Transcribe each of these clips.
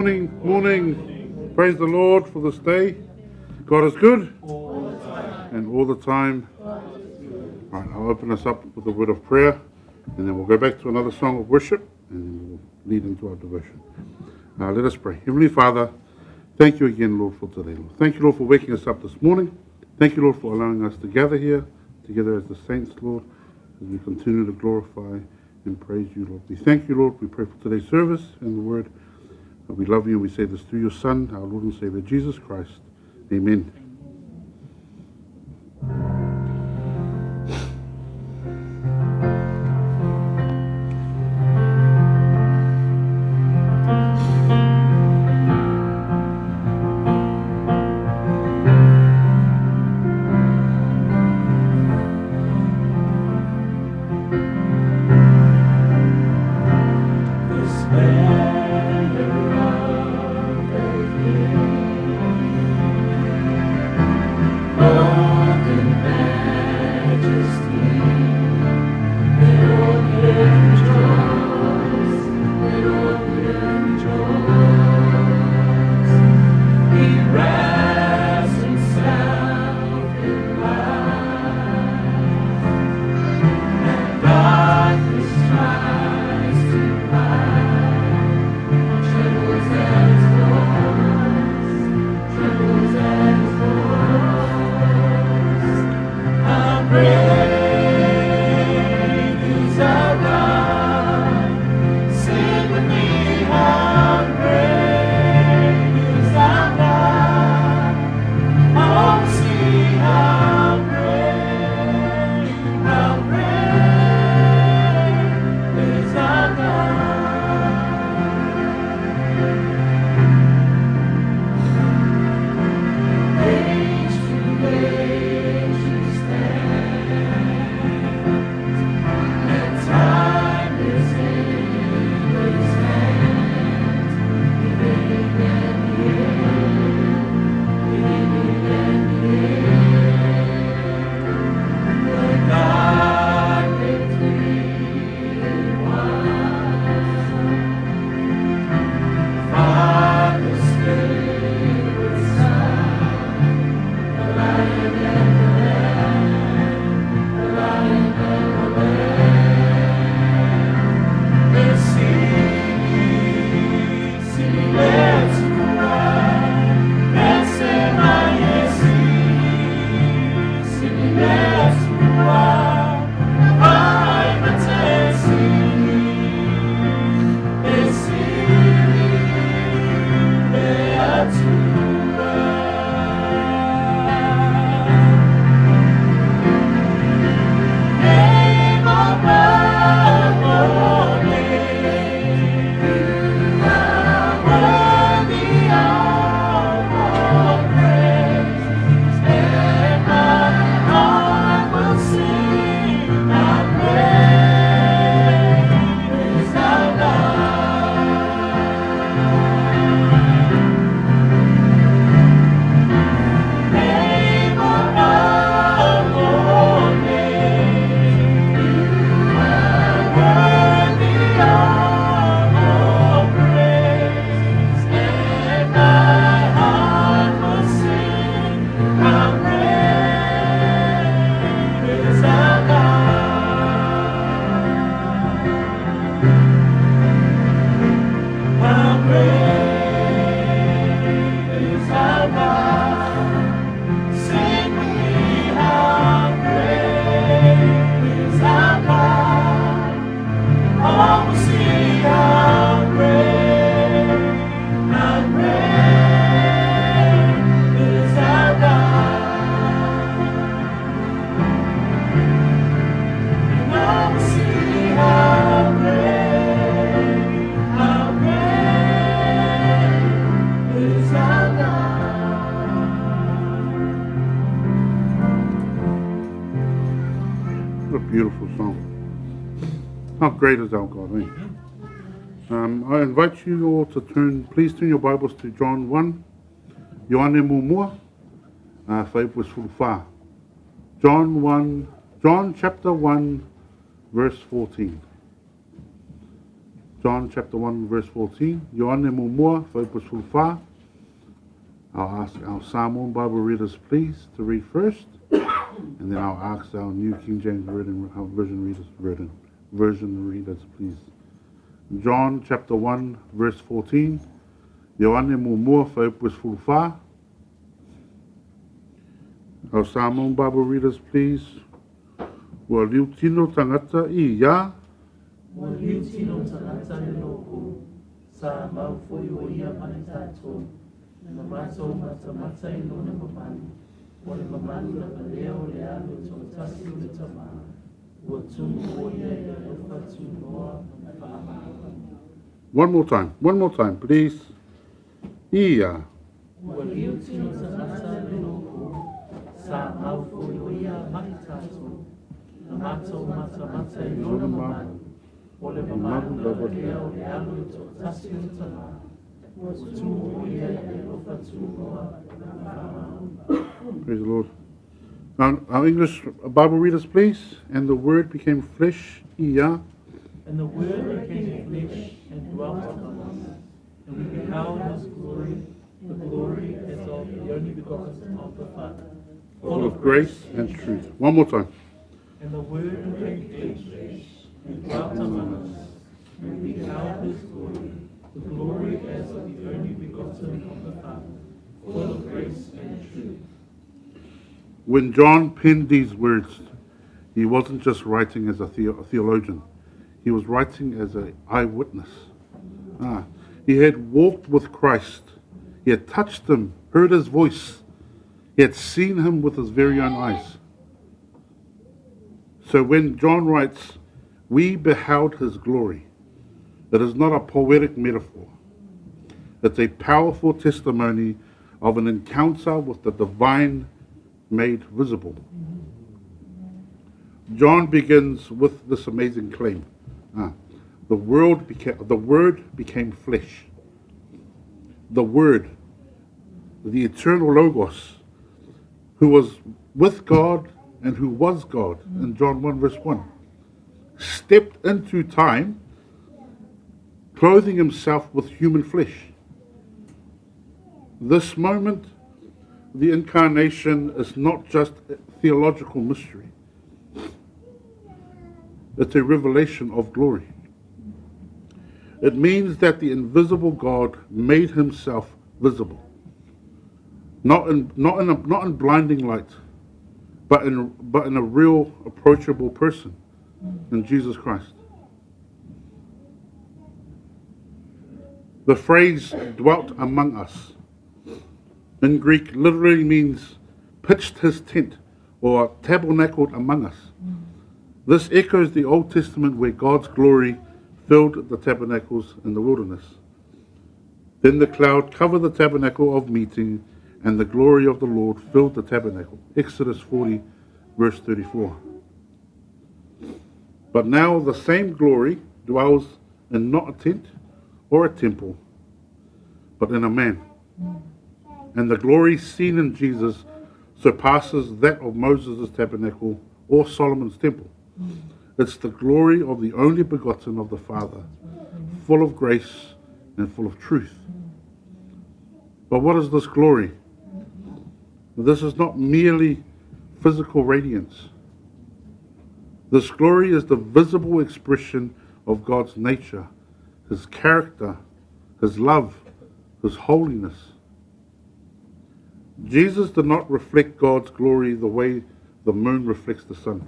Morning, morning. Praise the Lord for this day. God is good. All the time. And all the time. Right, I'll open us up with a word of prayer, and then we'll go back to another song of worship, and then we'll lead into our devotion. Now, let us pray. Heavenly Father, thank you again, Lord, for today, Lord. Thank you, Lord, for waking us up this morning. Thank you, Lord, for allowing us to gather here together as the saints, Lord, as we continue to glorify and praise you, Lord. We thank you, Lord. We pray for today's service and the word. We love you, and we say this through your Son, our Lord and Savior, Jesus Christ. Amen. Great is our God, eh? I invite you all to turn, please turn your Bibles to John 1, Ioane Mumua, Whaipu John 1, John chapter 1, verse 14. John chapter 1 verse 14. Ioane muamua, fuaiupu 14. I'll ask our Samoan Bible readers please to read first, and then I'll ask our New King James Version, version readers, version, version readers please. John chapter 1 verse 14. Ioane muamua, fuaiupu 14. Our Samoan Bible readers please. Ua liutino tagata i ia. Ua liutino tagata le loku, sa mau foi o ia ma i tatou, na matou matamata i lona mamalu, o le mamalu lava lea o le Alo e toatasi o le Tama, ua tumu o ia i le alofa tunoa ma le faamaoni. One more time, one more time, please. Ia. Ua liutino tagata le loku, sa mau foi o ia ma i tatou, na matou matamata i lona mamalu, o le mamalu lava lea o le Alo e toatasi o le Tama, ua tumu o ia i le alofa tunoa ma le faamaoni. Praise the Lord. Our English Bible readers, please. And the Word became flesh, ia. And the Word became flesh and dwelt among us, and we beheld his glory, the glory as of the only begotten of the Father, full of grace and truth. One more time. And the Word became flesh and dwelt among us, and we beheld his glory, the glory as of the only begotten of the Father, full of grace and truth. When John penned these words, he wasn't just writing as a theologian. He was writing as an eyewitness. He had walked with Christ. He had touched him, heard his voice. He had seen him with his very own eyes. So when John writes, we beheld his glory, it is not a poetic metaphor. It's a powerful testimony of an encounter with the divine made visible. John begins with this amazing claim. The Word became flesh. The Word, the eternal Logos, who was with God and who was God, in John 1 verse 1, stepped into time, clothing himself with human flesh. This moment, the incarnation, is not just a theological mystery. It's a revelation of glory. It means that the invisible God made himself visible. Not in blinding light, but in a real, approachable person, in Jesus Christ. The phrase dwelt among us in Greek literally means pitched his tent or tabernacled among us. This echoes the Old Testament where God's glory filled the tabernacles in the wilderness. Then the cloud covered the tabernacle of meeting, and the glory of the Lord filled the tabernacle. Exodus 40, verse 34. But now the same glory dwells in not a tent or a temple, but in a man. And the glory seen in Jesus surpasses that of Moses' tabernacle or Solomon's temple. It's the glory of the only begotten of the Father, full of grace and full of truth. But what is this glory? This is not merely physical radiance. This glory is the visible expression of God's nature, his character, his love, his holiness. Jesus did not reflect God's glory the way the moon reflects the sun.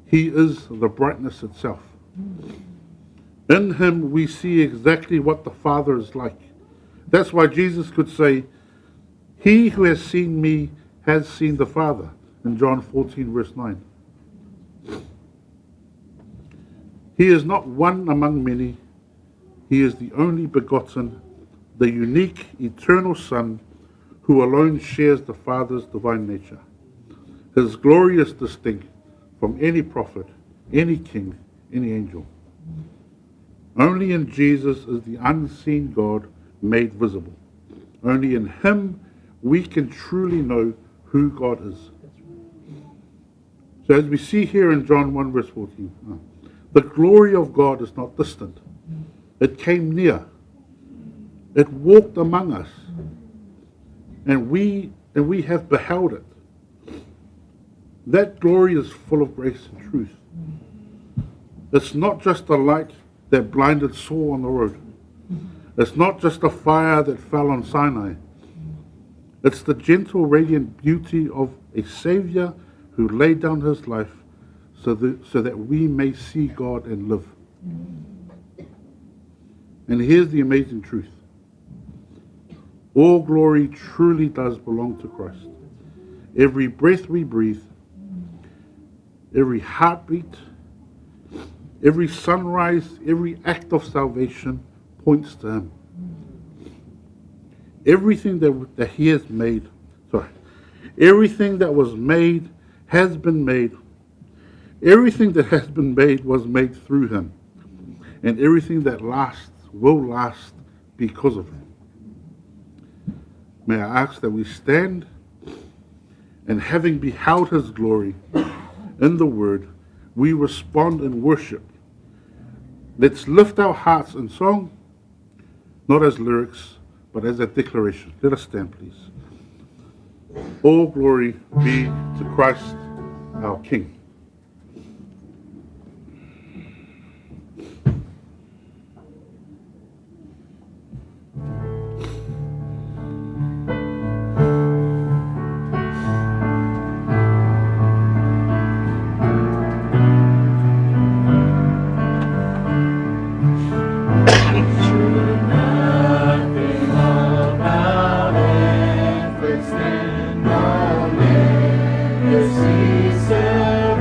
He is the brightness itself. In him we see exactly what the Father is like. That's why Jesus could say, "He who has seen me has seen the Father," in John 14 verse 9. He is not one among many. He is the only begotten, the unique, eternal Son, who alone shares the Father's divine nature. His glory is distinct from any prophet, any king, any angel. Only in Jesus is the unseen God made visible. Only in him we can truly know who God is. So as we see here in John 1 verse 14, the glory of God is not distant. It came near. It walked among us. And we have beheld it. That glory is full of grace and truth. It's not just the light that blinded Saul on the road. It's not just the fire that fell on Sinai. It's the gentle, radiant beauty of a Savior who laid down his life so that we may see God and live. And here's the amazing truth. All glory truly does belong to Christ. Every breath we breathe, every heartbeat, every sunrise, every act of salvation points to him. Everything that he has made, everything that was made has been made. Everything that has been made was made through him. And everything that lasts will last because of him. May I ask that we stand and, having beheld his glory in the word, we respond in worship. Let's lift our hearts in song, not as lyrics, but as a declaration. Let us stand, please. All glory be to Christ, our King. Cease.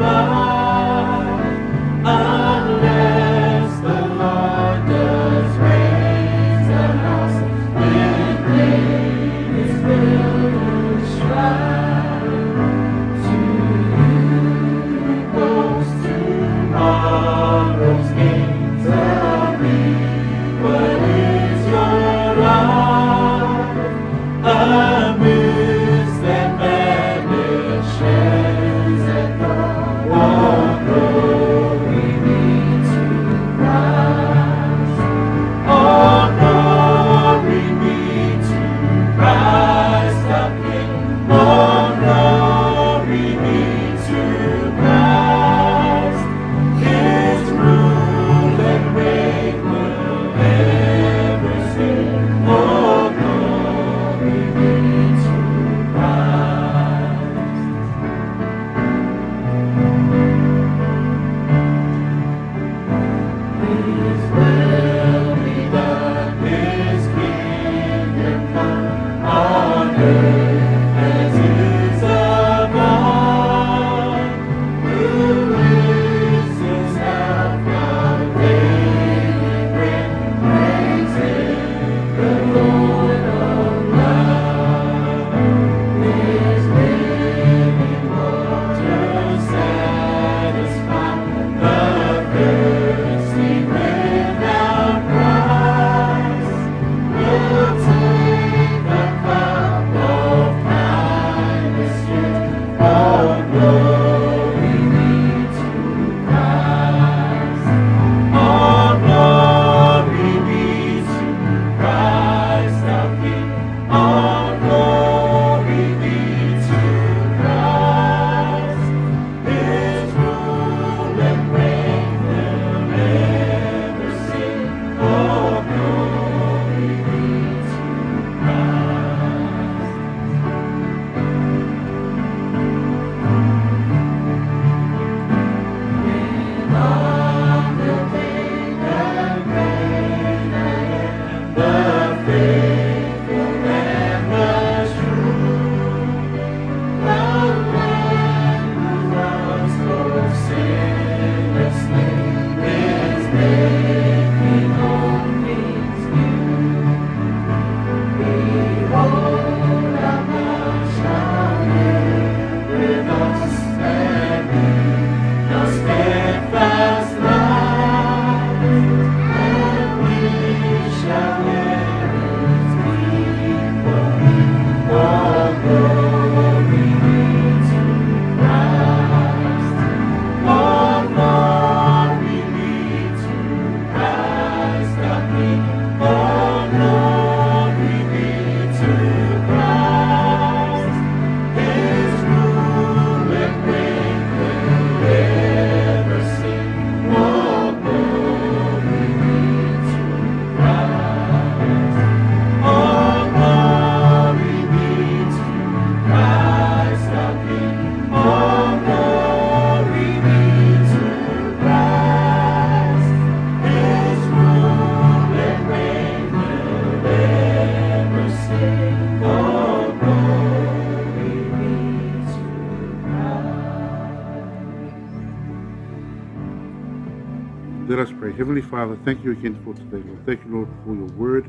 Heavenly Father, thank you again for today, Lord. Thank you, Lord, for your word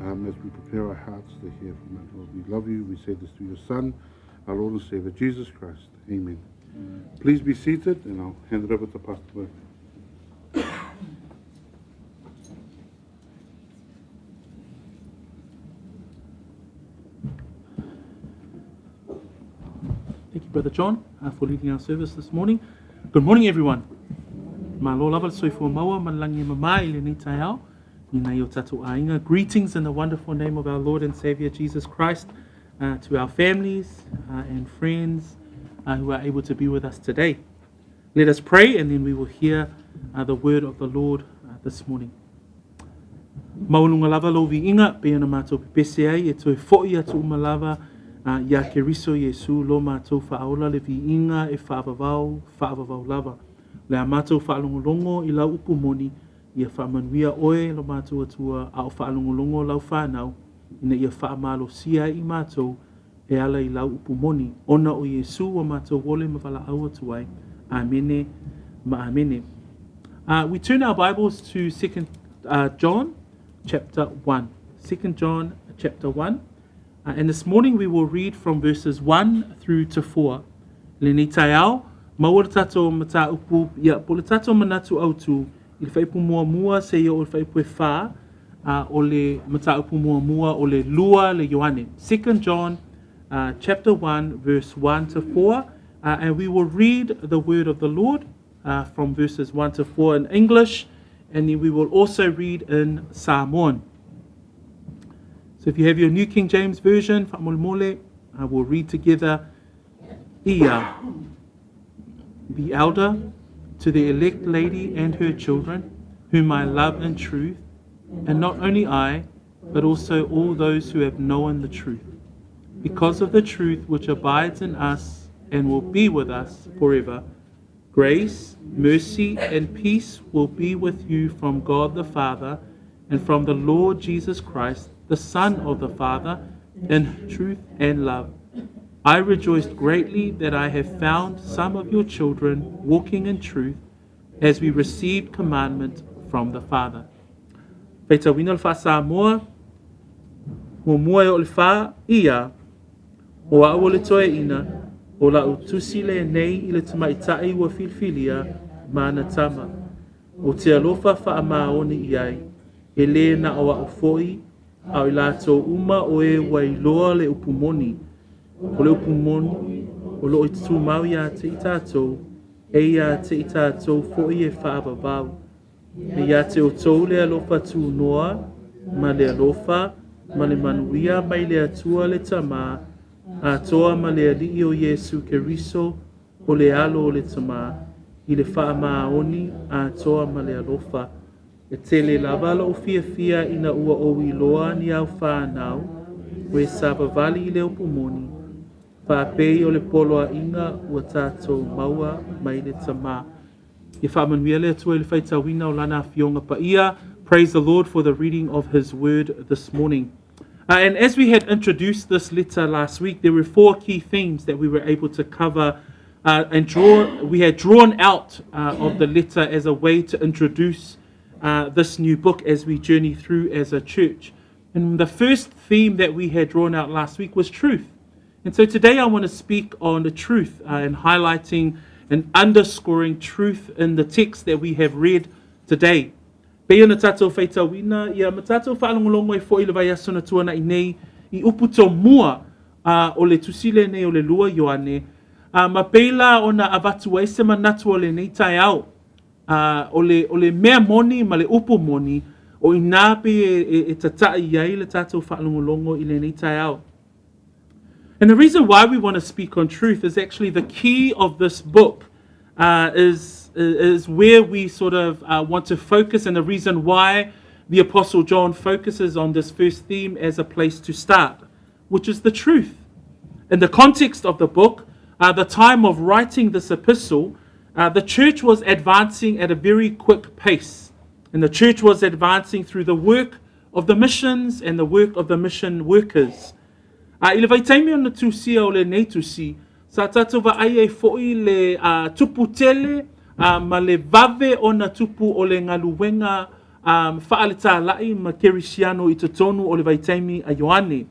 as we prepare our hearts to hear from it. Lord, we love you. We say this through your Son, our Lord and Savior, Jesus Christ. Amen. Amen. Please be seated, and I'll hand it over to Pastor Murphy. Thank you, Brother John, for leading our service this morning. Good morning, everyone. Malo lava le soifua maua ma le lagi e mama i lenei taeao i nai o tātou āinga. Greetings in the wonderful name of our Lord and Savior Jesus Christ to our families and friends who are able to be with us today. Let us pray and then we will hear the word of the Lord this morning. Maualunga lava lou viiga, pei ona matou pepese ai, e toe foʻi atu uma lava iā Keriso Iesu lo matou faaola le viiga e faavavau, faavavau lava. O le a matou faalogologo i lau upu moni, ia faamanuia oe lo matou Atua a o faalogologo lau fanau, ina ia faamalosia ai i matou e ala i lau upu moni, ona o Iesu ua matou ole ma valaau atu ai. Amene ma amene. We turn our Bibles to 2 John chapter 1. 2 John chapter 1. And this morning we will read from verses 1 through to 4. Lenei taeao, maua le tātou mataupu, ia, po le tātou manatu autu, i le faaiupu muamua seia oo i le faaiupu e whā, o le mataupu muamua o le lua le Ioane. 2 John chapter 1 verse 1 to 4, and we will read the word of the Lord from verses 1 to 4 in English, and then we will also read in Samoan. So if you have your New King James Version, faamolemole, we'll read together. Ia, the elder, to the elect lady and her children, whom I love in truth, and not only I, but also all those who have known the truth, because of the truth which abides in us and will be with us forever. Grace, mercy, and peace will be with you from God the Father and from the Lord Jesus Christ, the Son of the Father, in truth and love. I rejoiced greatly that I have found some of your children walking in truth, as we received commandment from the Father. Faitauina le faa-Samoa, muamua e oo i le whā, ia, o au o le toeaina, o lau tusi lenei i le tamaitai ua filifilia ma ana tama. Ou te alofa faamaoni i ai, e lē na o a'u foʻi, a o i latou uma o e ua iloa le upu moni. O le upu moni, o loo i tumau iā te i tatou, e iā te i tatou foʻi e faavavau. E iā te outou le alofa tunoa, ma le alofa, ma le manuia mai le Atua le Tamā, atoa ma le Alii o Iesu Keriso, o le Alo o le Tamā, i le faamaoni atoa ma le alofa. E tele lava loʻu fiafia ina ua ou iloa ni au fanau, o e savavali i le upu moni, faapei o le poloaiga ua tatou maua mai le Tamā. Ia faamanuia le Atua i le faitauina o lana afioga paia. Praise the Lord for the reading of his word this morning. And as we had introduced this letter last week, there were four key themes that we were able to cover and draw. We had drawn out of the letter as a way to introduce this new book as we journey through as a church. And the first theme that we had drawn out last week was truth. And so today I want to speak on the truth and highlighting and underscoring truth in the text that we have read today. Pei ona tātou faitauina, ia ma tātou faalogologo ai foʻi i le vaiaso na tuanaʻi nei i upu tomua a o le tusi lenei o le lua Ioane, a ma pei la ona avatu ai se manatu o lenei taeao, a o le, o le mea moni ma le upu moni, o inā pei e, e, e tataʻi ai le tātou faalogologo i lenei taeao. And the reason why we want to speak on truth is actually the key of this book is where we sort of want to focus, and the reason why the Apostle John focuses on this first theme as a place to start, which is the truth. In the context of the book, the time of writing this epistle, the church was advancing at a very quick pace. And the church was advancing through the work of the missions and the work of the mission workers. A i le vaitaimi o na tusia o lenei tusi, sa tātou vaai ai foʻi le tupu tele ma le vave ona tupu o le galuega faaletāla'i ma kerisiano i totonu o le vaitaimi a Ioane.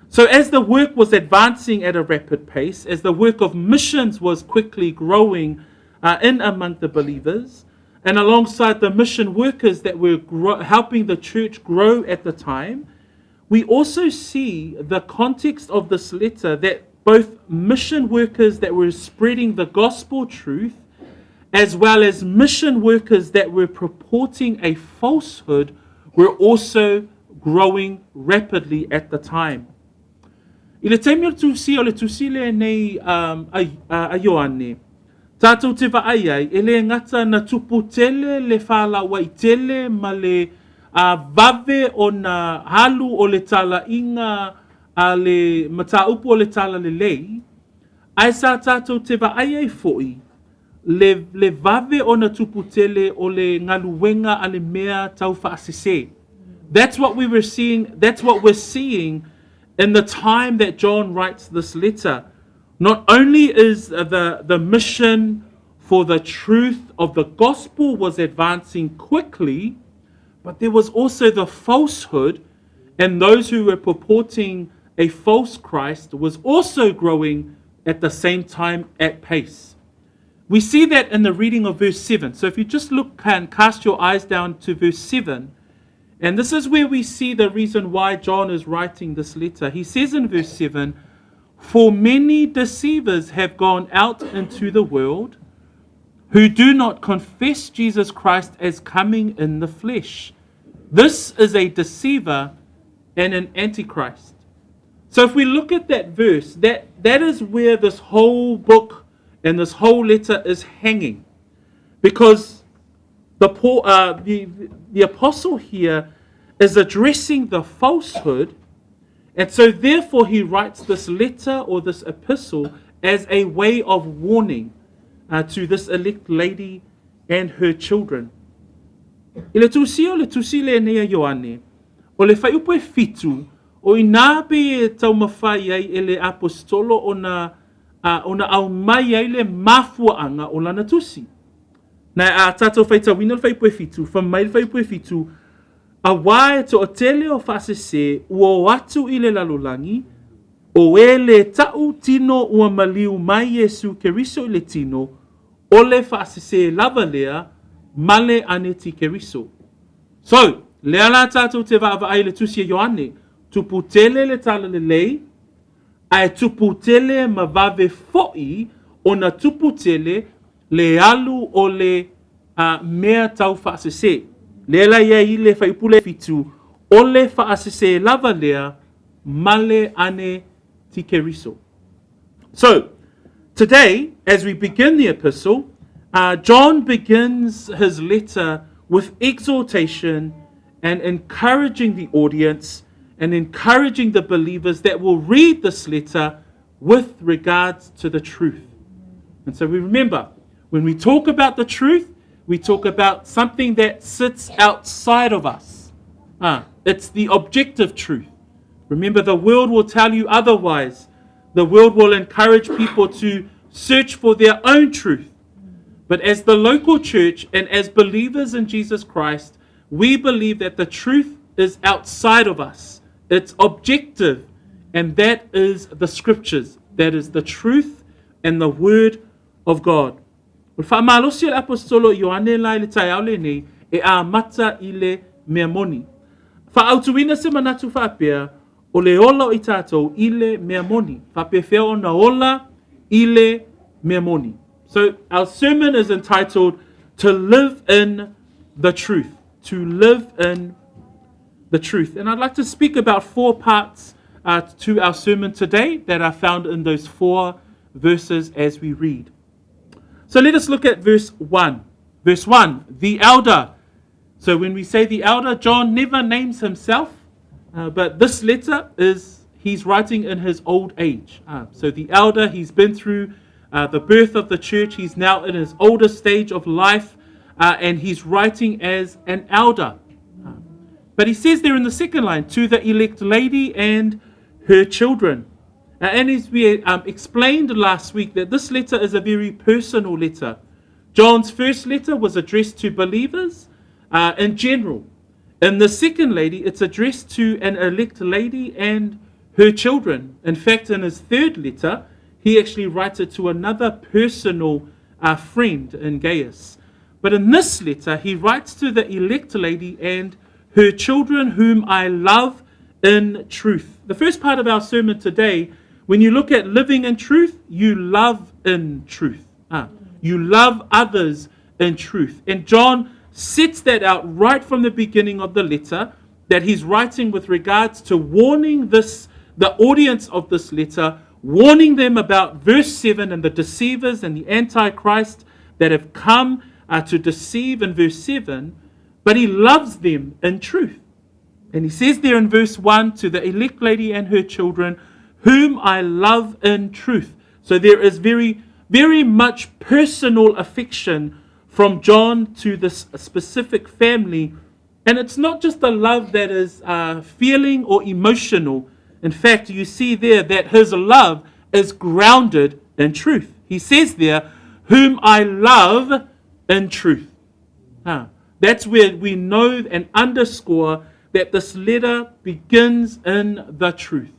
So as the work was advancing at a rapid pace, as the work of missions was quickly growing in among the believers, and alongside the mission workers that were helping the church grow at the time, we also see the context of this letter that both mission workers that were spreading the gospel truth as well as mission workers that were purporting a falsehood were also growing rapidly at the time. I le taimi o le tusi, o le tusi lenei um, a, a, a Ioane, tātou te vaai ai, e le gata na tupu tele le whālauai tele ma le a vave o na halu o le talaiga a le mataupu o le talalelei, ae sa tātou te vaai ai fo'i le, le vave ona tupu tele o le galuega a le mea tau faasese. That's what we were seeing, that's what we're seeing in the time that John writes this letter. Not only is the, the mission for the truth of the gospel was advancing quickly, but there was also the falsehood, and those who were purporting a false Christ was also growing at the same time at pace. We see that in the reading of verse 7. So if you just look and cast your eyes down to verse 7, and this is where we see the reason why John is writing this letter. He says in verse 7 For many deceivers have gone out into the world who do not confess Jesus Christ as coming in the flesh. This is a deceiver and an antichrist. So if we look at that verse, that, that is where this whole book and this whole letter is hanging. Because the, Paul, the, the apostle here is addressing the falsehood. And so therefore he writes this letter or this epistle as a way of warning to this elect lady and her children. I le tusi o le tusi lenei a Ioane, o le fuaiupu e fitu, o inā pei e taumafai ai e le aposetolo ona, a, ona aumai ai le mafuaaga o lana tusi. Na a tātou faitauina le fuaiupu e fitu, fai mai le fuaiupu e fitu, auā e toatele o faasese ua o atu i le lalolagi, o e lē ta'u tino ua maliu mai Iesu Keriso i le tino, o le faasese lava lea ma le anetikeriso. So, lea la tātou te vaavaai i le tusi a Ioane, tupu tele le talalelei, ae tupu tele ma vave fo'i ona tupu tele le alu o le a, mea tau faasese. Lea la ia i le fuaiupu lea e fitu, o le faasese lava lea ma le anetikeriso. So, today, as we begin the epistle, John begins his letter with exhortation and encouraging the audience and encouraging the believers that will read this letter with regards to the truth. And so we remember, when we talk about the truth, we talk about something that sits outside of us. It's the objective truth. Remember, the world will tell you otherwise. The world will encourage people to search for their own truth. But as the local church and as believers in Jesus Christ, we believe that the truth is outside of us. It's objective, and that is the scriptures. That is the truth and the word of God. O le faamalosi a le Aposetolo Ioane la i le taeao lenei e amata i le mea moni. Faaautuina se manatu faapea, o le ola o i tatou i le mea moni. Faapefea ona ola i le mea moni. So our sermon is entitled To Live in the Truth. To Live in the Truth. And I'd like to speak about four parts to our sermon today that are found in those four verses as we read. So let us look at verse 1. Verse 1, the elder. So when we say the elder, John never names himself, but this letter is he's writing in his old age. So the elder, he's been through the birth of the church, he's now in his older stage of life, and he's writing as an elder. But he says there in the second line, to the elect lady and her children. And as we explained last week, that this letter is a very personal letter. John's first letter was addressed to believers in general. In the second lady, it's addressed to an elect lady and her children. In fact, in his third letter, he actually writes it to another personal friend in Gaius. But in this letter, he writes to the elect lady and her children, whom I love in truth. The first part of our sermon today, when you look at living in truth, you love in truth. You love others in truth. And John sets that out right from the beginning of the letter that he's writing with regards to warning this the audience of this letter, warning them about verse 7 and the deceivers and the antichrist that have come to deceive in verse 7, but he loves them in truth. And he says there in verse 1 to the elect lady and her children, whom I love in truth. So there is very, very much personal affection from John to this specific family. And it's not just a love that is feeling or emotional. In fact, you see there that his love is grounded in truth. He says there, whom I love in truth. That's where we know and underscore that this letter begins in the truth.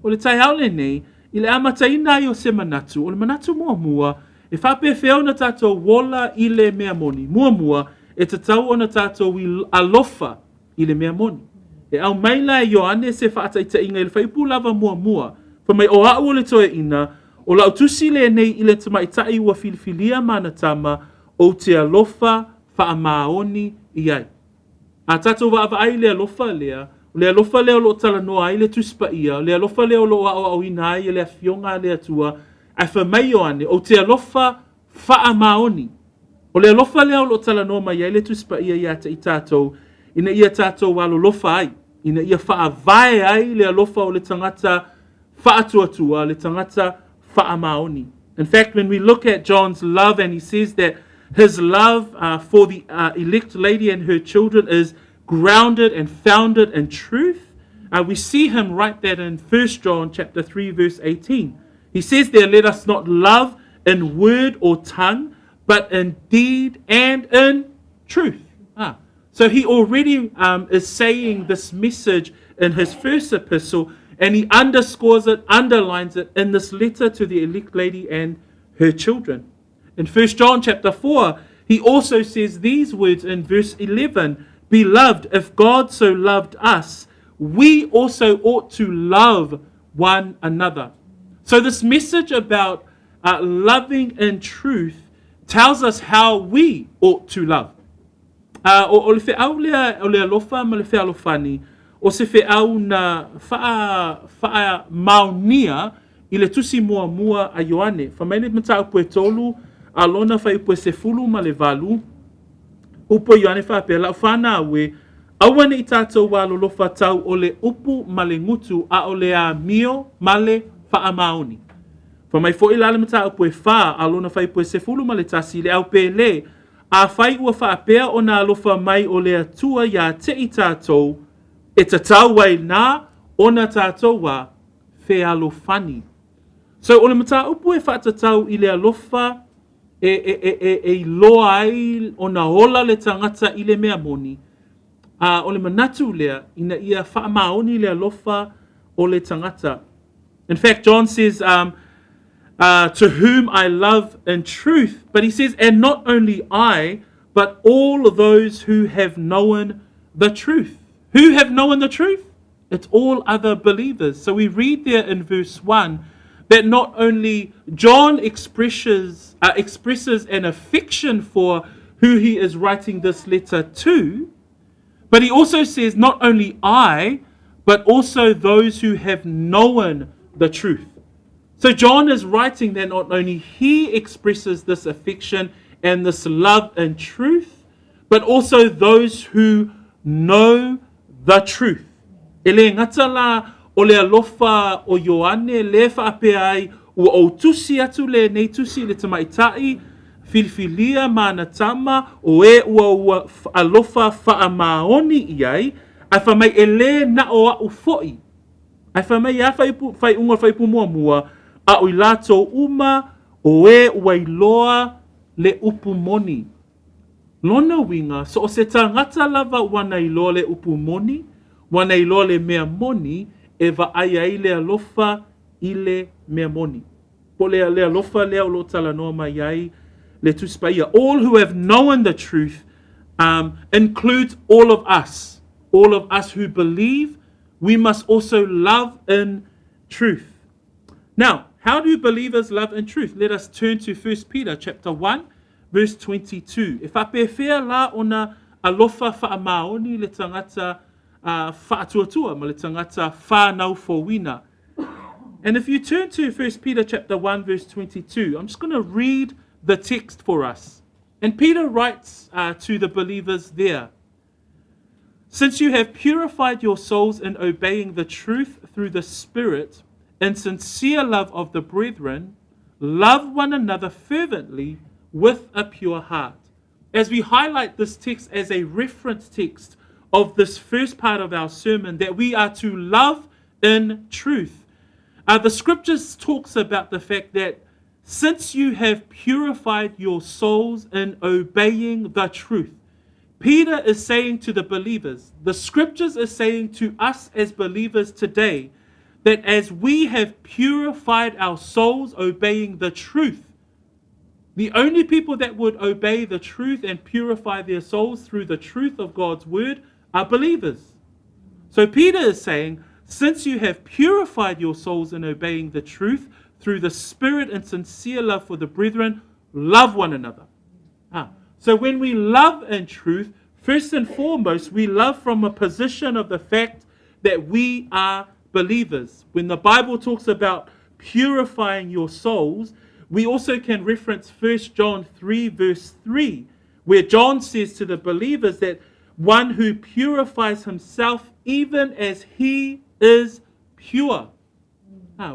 O le taeao lenei, i le amataina ai o se manatu, o le manatu muamua, e faapefea ona tātou ola i le mea moni. Muamua, e tatau ona tātou i alofa i le mea moni. E aumai la e Ioane se faataitaiga i le fuaiupu lava muamua, fai mai, O a'u o le toeaina, o la'u tusi lenei i le tamaitai ua filifilia ma ana tama, ou te alofa faamaoni i ai. A tātou vaavaai i le alofa lea, o le alofa lea o lo o talanoa ai le Tusi Paia, o le alofa lea o lo o aoaoina ai e le Afioga a le Atua, ae fai mai Ioane, ou te alofa faamaoni. O le alofa lea o lo o talanoa mai ai le Tusi Paia iā te i tātou, ina ia tātou alolofa ai, ina ia faavae ai le alofa o le tagata faatuatua, le tagata faamaoni. In fact, when we look at John's love, and he says that his love for the elect lady and her children is grounded and founded in truth, we see him write that in 1 John chapter 3 verse 18. He says there, let us not love in word or tongue, but in deed and in truth. So he already is saying this message in his first epistle, and he underscores it, underlines it in this letter to the elect lady and her children. In 1 John chapter 4, he also says these words in verse 11, Beloved, if God so loved us, we also ought to love one another. So this message about loving in truth tells us how we ought to love. O le feau lea o le alofa ma le fealofani, o se feau na faamaonia i le tusi muamua a Ioane. Fai mai le mataupu e tolu a lona fuaiupu e 18, upu a Ioane faapea, Lau fanau e, aua ne i tātou alolofa tau o le upu ma le gutu, a o le amio ma le faamaoni. Fai mai foi la le mataupu e 4 a lona fuaiupu e 11, le au pele, Afai ua faapea ona alofa mai o le Atua iā te i tātou, e tatau ai nā ona tātou a fealofani. So o le mataupu e faatatau i le alofa e, e, e, e, e iloa ai ona ola le tagata i le mea moni, a o le manatu lea ina ia faamaoni le alofa o le tagata. In fact, John says, to whom I love in truth, but he says, and not only I, but all those who have known the truth. Who have known the truth? It's all other believers. So we read there in verse 1 that not only John expresses an affection for who he is writing this letter to, but he also says, not only I, but also those who have known the truth. So John is writing that not only he expresses this affection and this love and truth, but also those who know the truth. E le gata la o le alofa o Ioane le faapea ai ua ou tusi atu lenei tusi i le tamaitai filifilia ma ana tama o e ua ua alofa faamaoni i ai, ae fai mai e le na o a'u foi. Ae fai mai ia faaiuga o le fuaiupu muamua, a o i latou uma o e ua iloa le upu moni. Lona uiga, so o se tagata lava ua na iloa le upu moni, ua na iloa le mea moni, e vaai ai le alofa i le mea moni. Po le, le alofa lea o lo o talanoa mai ai le Tusi Paia. All who have known the truth includes all of us. All of us who believe, we must also love in truth. Now, how do believers love in truth? Let us turn to 1 Peter chapter 1, verse 22. E faapefea la ona alofa faamaoni le tagata faatuatua ma le tagata whānau fouina. And if you turn to 1 Peter chapter 1 verse 22, I'm just going to read the text for us. And Peter writes to the believers there, Since you have purified your souls in obeying the truth through the Spirit and sincere love of the brethren, love one another fervently with a pure heart. As we highlight this text as a reference text of this first part of our sermon, that we are to love in truth. The scriptures talks about the fact that since you have purified your souls in obeying the truth, Peter is saying to the believers, the scriptures are saying to us as believers today, that as we have purified our souls obeying the truth, the only people that would obey the truth and purify their souls through the truth of God's word are believers. So Peter is saying, since you have purified your souls in obeying the truth through the Spirit and sincere love for the brethren, love one another. So when we love in truth, first and foremost, we love from a position of the fact that we are believers. When the Bible talks about purifying your souls, we also can reference 1 John 3, verse 3, where John says to the believers that one who purifies himself even as he is pure.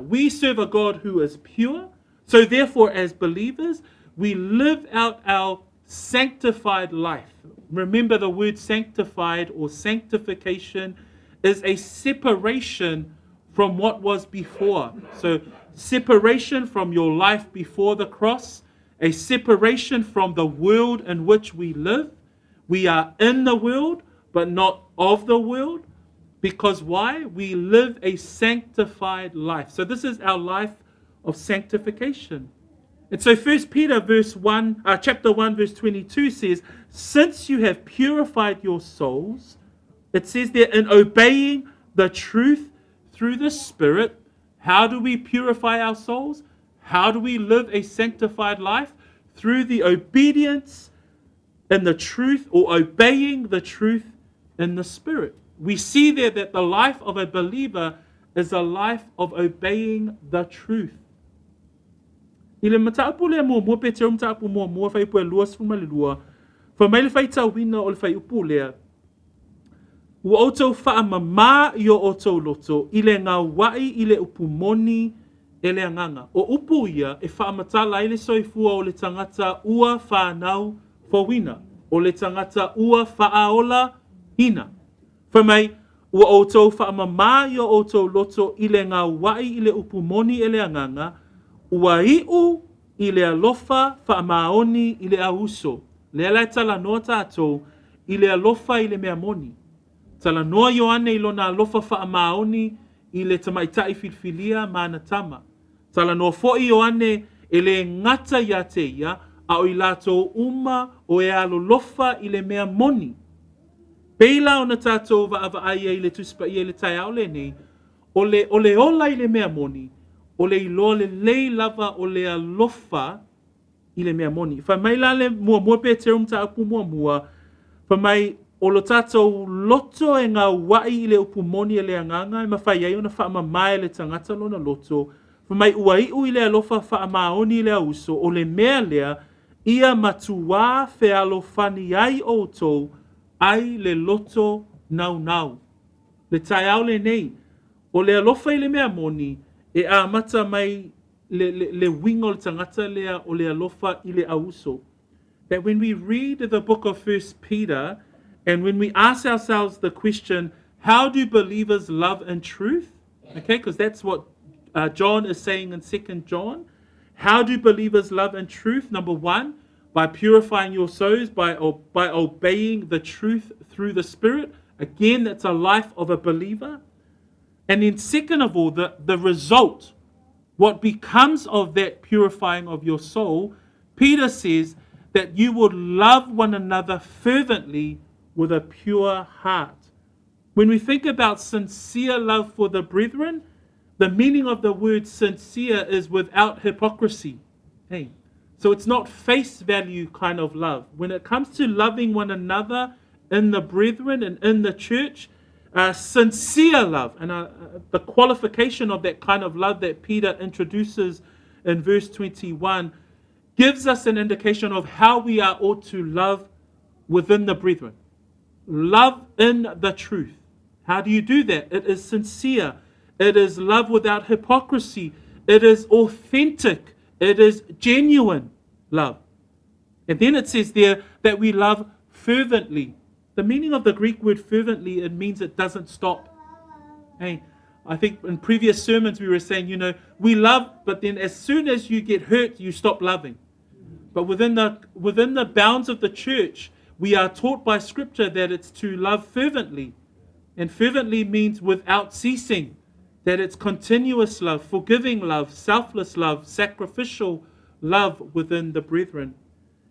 We serve a God who is pure. So therefore, as believers, we live out our sanctified life. Remember, the word sanctified or sanctification is a separation from what was before. So, separation from your life before the cross, a separation from the world in which we live. We are in the world, but not of the world. Because why? We live a sanctified life. So this is our life of sanctification. And so 1 Peter verse 1, chapter 1, verse 22 says, since you have purified your souls, it says there, in obeying the truth through the Spirit. How do we purify our souls? How do we live a sanctified life? Through the obedience in the truth, or obeying the truth in the Spirit. We see there that the life of a believer is a life of obeying the truth. I le mataupu lea muamua, Petero mataupu muamua, fuaiupu e 22, fai mai le faitauina o le fuaiupu lea, ua outou faamamā i o outou loto i le gauai i le upu moni e le agaga. O upu ia e faamatala ai le soifua o le tagata ua whānau fouina, o le tagata ua faaolaina. Fai mai, ua outou faamamā i o outou loto i le gauai i le upu moni e le agaga, ua iu i le alofa faamaoni i le au uso. Lea la e talanoa tatou i le alofa i le mea moni. Talanoa Ioane i lona alofa faamaoni i le tamaitai filifilia ma ana tama. Talanoa foi Ioane e le gata ia te ia, a o i latou uma o e alolofa i le mea moni. Pei la ona tatou vaavaai ai i le Tusi Paia i le taeao lenei, o le, o le ola i le mea moni, o le iloa lelei lava o le alofa i le mea moni. Fai mai la le muamua Petero mataupu muamua, fai mai o lo tatou loto e gauai i le upu moni e le agaga e mafai ai ona faamamā e le tagata lona loto. Fai mai ua iu i le alofa faamaoni i le au uso, o le mea lea, ia matuā fealofani ai outou ai le loto naunau. Le taeao lenei, o le alofa i le mea moni, e amata mai le, le, le uiga o le tagata lea o le alofa i le au uso. That when we read the book of First Peter, and when we ask ourselves the question, how do believers love in truth? Okay, because that's what John is saying in 2 John. How do believers love in truth? Number one, By purifying your souls, by, by obeying the truth through the Spirit. Again, that's a life of a believer. And then, second of all, the, the result, what becomes of that purifying of your soul, Peter says that you would love one another fervently with a pure heart. When we think about sincere love for the brethren, the meaning of the word sincere is without hypocrisy. Hey. So it's not face value kind of love. When it comes to loving one another in the brethren and in the church, sincere love, and the qualification of that kind of love that Peter introduces in verse 21 gives us an indication of how we are ought to love within the brethren. Love in the truth. How do you do that? It is sincere. It is love without hypocrisy. It is authentic. It is genuine love. And then it says there that we love fervently. The meaning of the Greek word fervently, it means it doesn't stop. Hey, I think in previous sermons we were saying, you know, we love, but then as soon as you get hurt, you stop loving. But within the, within the bounds of the church, we are taught by Scripture that it's to love fervently. And fervently means without ceasing, that it's continuous love, forgiving love, selfless love, sacrificial love within the brethren.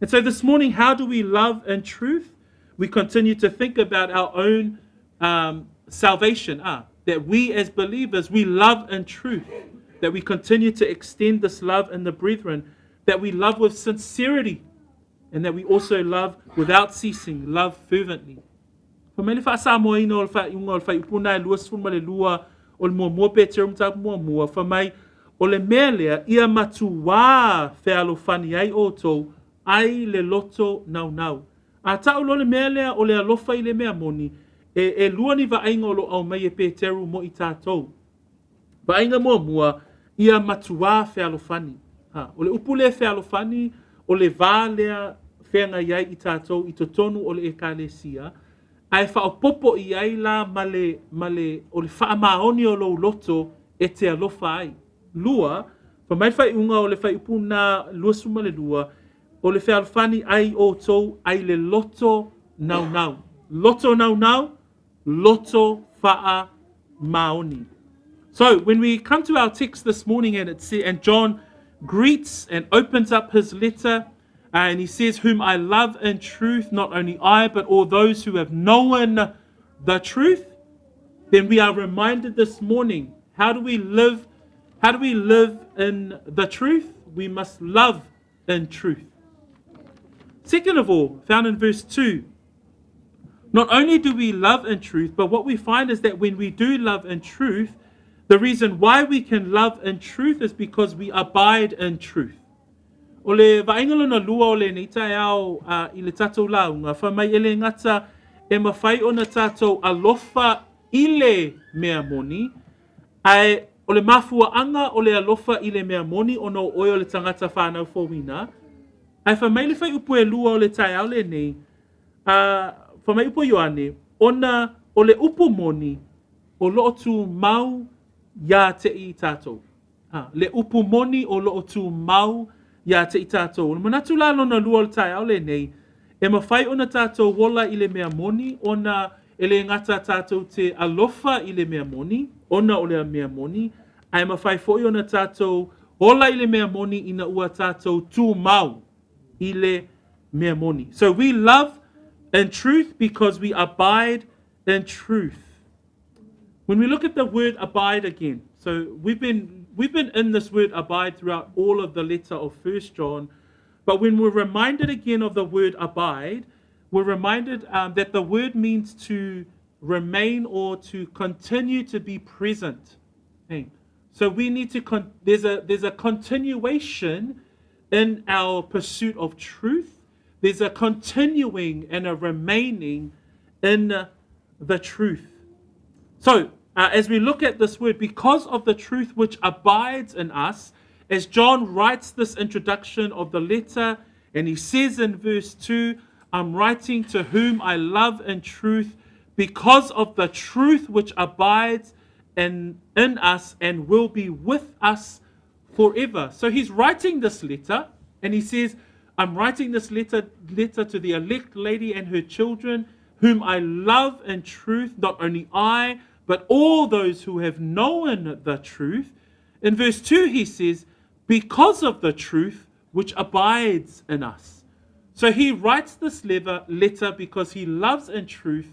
And so this morning, how do we love in truth? We continue to think about our own um, salvation, ah, that we as believers, we love in truth, that we continue to extend this love in the brethren, that we love with sincerity, and that we also love without ceasing, love fervently. Fai mai le faasamoaina o le faaiuga o le faaiupu lena e 22 o le muamua Peteru mataupu muamua, fai mai, O le mea lea, ia matuā fealofani ai outou, ai le loto naunau. A ta'u loa le mea lea o le alofa i le mea moni, e, e lua ni vaaiga o lo o aumai e Peteru mo i tatou. Vaaiga muamua, ia matuā fealofani. Ha, o le upu lea fealofani, o le vā lea feagai ai i tatou i totonu o le Ekalesia, ae faaopoopo i ai la ma le, ma le, o le faamaoni o lou loto e te alofa ai. Lua, fai mai le faaiuga o le faaiupu lena 22, o le fealofani ai outou ai le loto naunau. Loto naunau, loto faamaoni. So when we come to our text this morning and, it's, and John greets and opens up his letter uh, and he says, Whom I love in truth, not only I, but all those who have known the truth, then we are reminded this morning how do we live? How do we live in the truth? We must love in truth. Second of all, found in verse 2, not only do we love in truth, but what we find is that when we do love in truth, the reason why we can love in truth is because we abide in truth. O le vaaiga lona lua o lenei taeao uh, i le tatou lauga, fai mai e le gata e mawhai ona tatou alofa i le mea moni, ae o le mafuaanga o le alofa i le mea moni ona o oe o le tagata whānau fouina, ae fai mai le whaiupu e lua o le taeao lenei, A, fai mai upu a Ioane, ona o le upu moni o loo tumau iā te i tātou. Ha, le upu moni o loo tumau iā te i tātou. O le manatu la lona lua o le taeao lenei, e mawhai ona tātou ola i le mea moni, ona e le gata tātou te alofa i le mea moni, ona o le mea moni, ae mawhai foi ona tātou ola i le mea moni ina ua tātou tumau i le mea moni. So we love in truth because we abide in truth. When we look at the word abide again, so we've been we've been in this word abide throughout all of the letter of First John, but when we're reminded again of the word abide, we're reminded um, that the word means to remain or to continue to be present. Hey. So we need to con- there's a there's a continuation in our pursuit of truth. There's a continuing and a remaining in the truth. So, uh, as we look at this word, because of the truth which abides in us, as John writes this introduction of the letter, and he says in verse 2, I'm writing to whom I love in truth, because of the truth which abides in, in us and will be with us forever. So he's writing this letter and he says, I'm writing this letter, letter to the elect lady and her children, whom I love in truth, not only I, but all those who have known the truth. In verse 2, he says, Because of the truth which abides in us. So he writes this letter, letter because he loves in truth,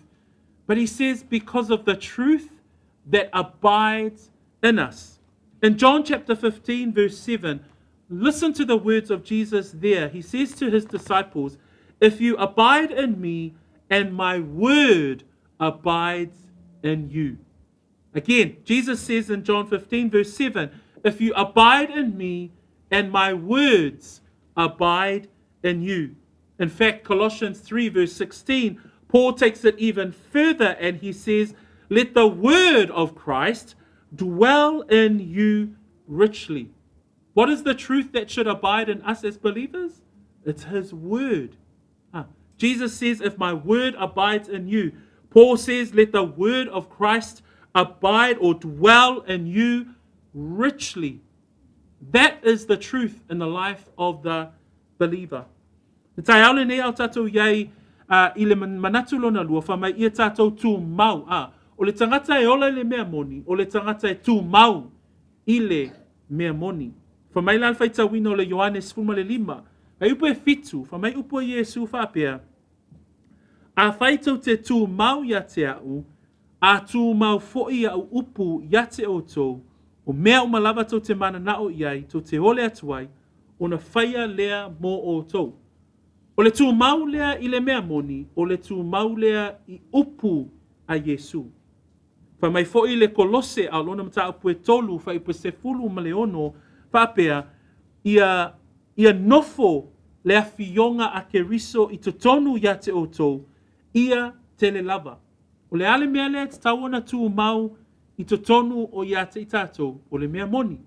but he says, Because of the truth that abides in us. In John chapter 15, verse 7, listen to the words of Jesus there. He says to his disciples, If you abide in me and my word abides in you. Again, Jesus says in John 15, verse 7, If you abide in me and my words abide in you. In fact, Colossians 3, verse 16, Paul takes it even further and he says, Let the word of Christ dwell in you richly. What is the truth that should abide in us as believers? It's his word. Ah, Jesus says, If my word abides in you. Paul says, Let the word of Christ abide or dwell in you richly. That is the truth in the life of the believer. I te taeao lenei a o tātou i ai uh, i le manatu lona lua, wha mai ia tātou tū mau. Ah, o le tangata e ola i le mea moni, o le tangata e tū mau i le mea moni. Wha mai la le faitauina o le Ioane 15, hei upu e whitu, wha mai upu a Iesu whaapea, Afai tou te tūmau ia te a'u, a tūmau foʻi a'u upu ia te outou, o mea uma lava tou te mananao i ai, tou te ole atu ai, ona whaia lea mō outou. O le tūmau lea i le mea moni, o le tūmau lea i upu a Iesu. Fai mai foʻi le Kolose a o lona mataupu e tolu, fuaiupu e sefulu ma le ono, faapea, Ia, ia nofo le afioga a Keriso i totonu ia te outou, ia tele lava. O le a le mea lea e tatau ona tumau i totonu o ia te i tatou, o le mea moni.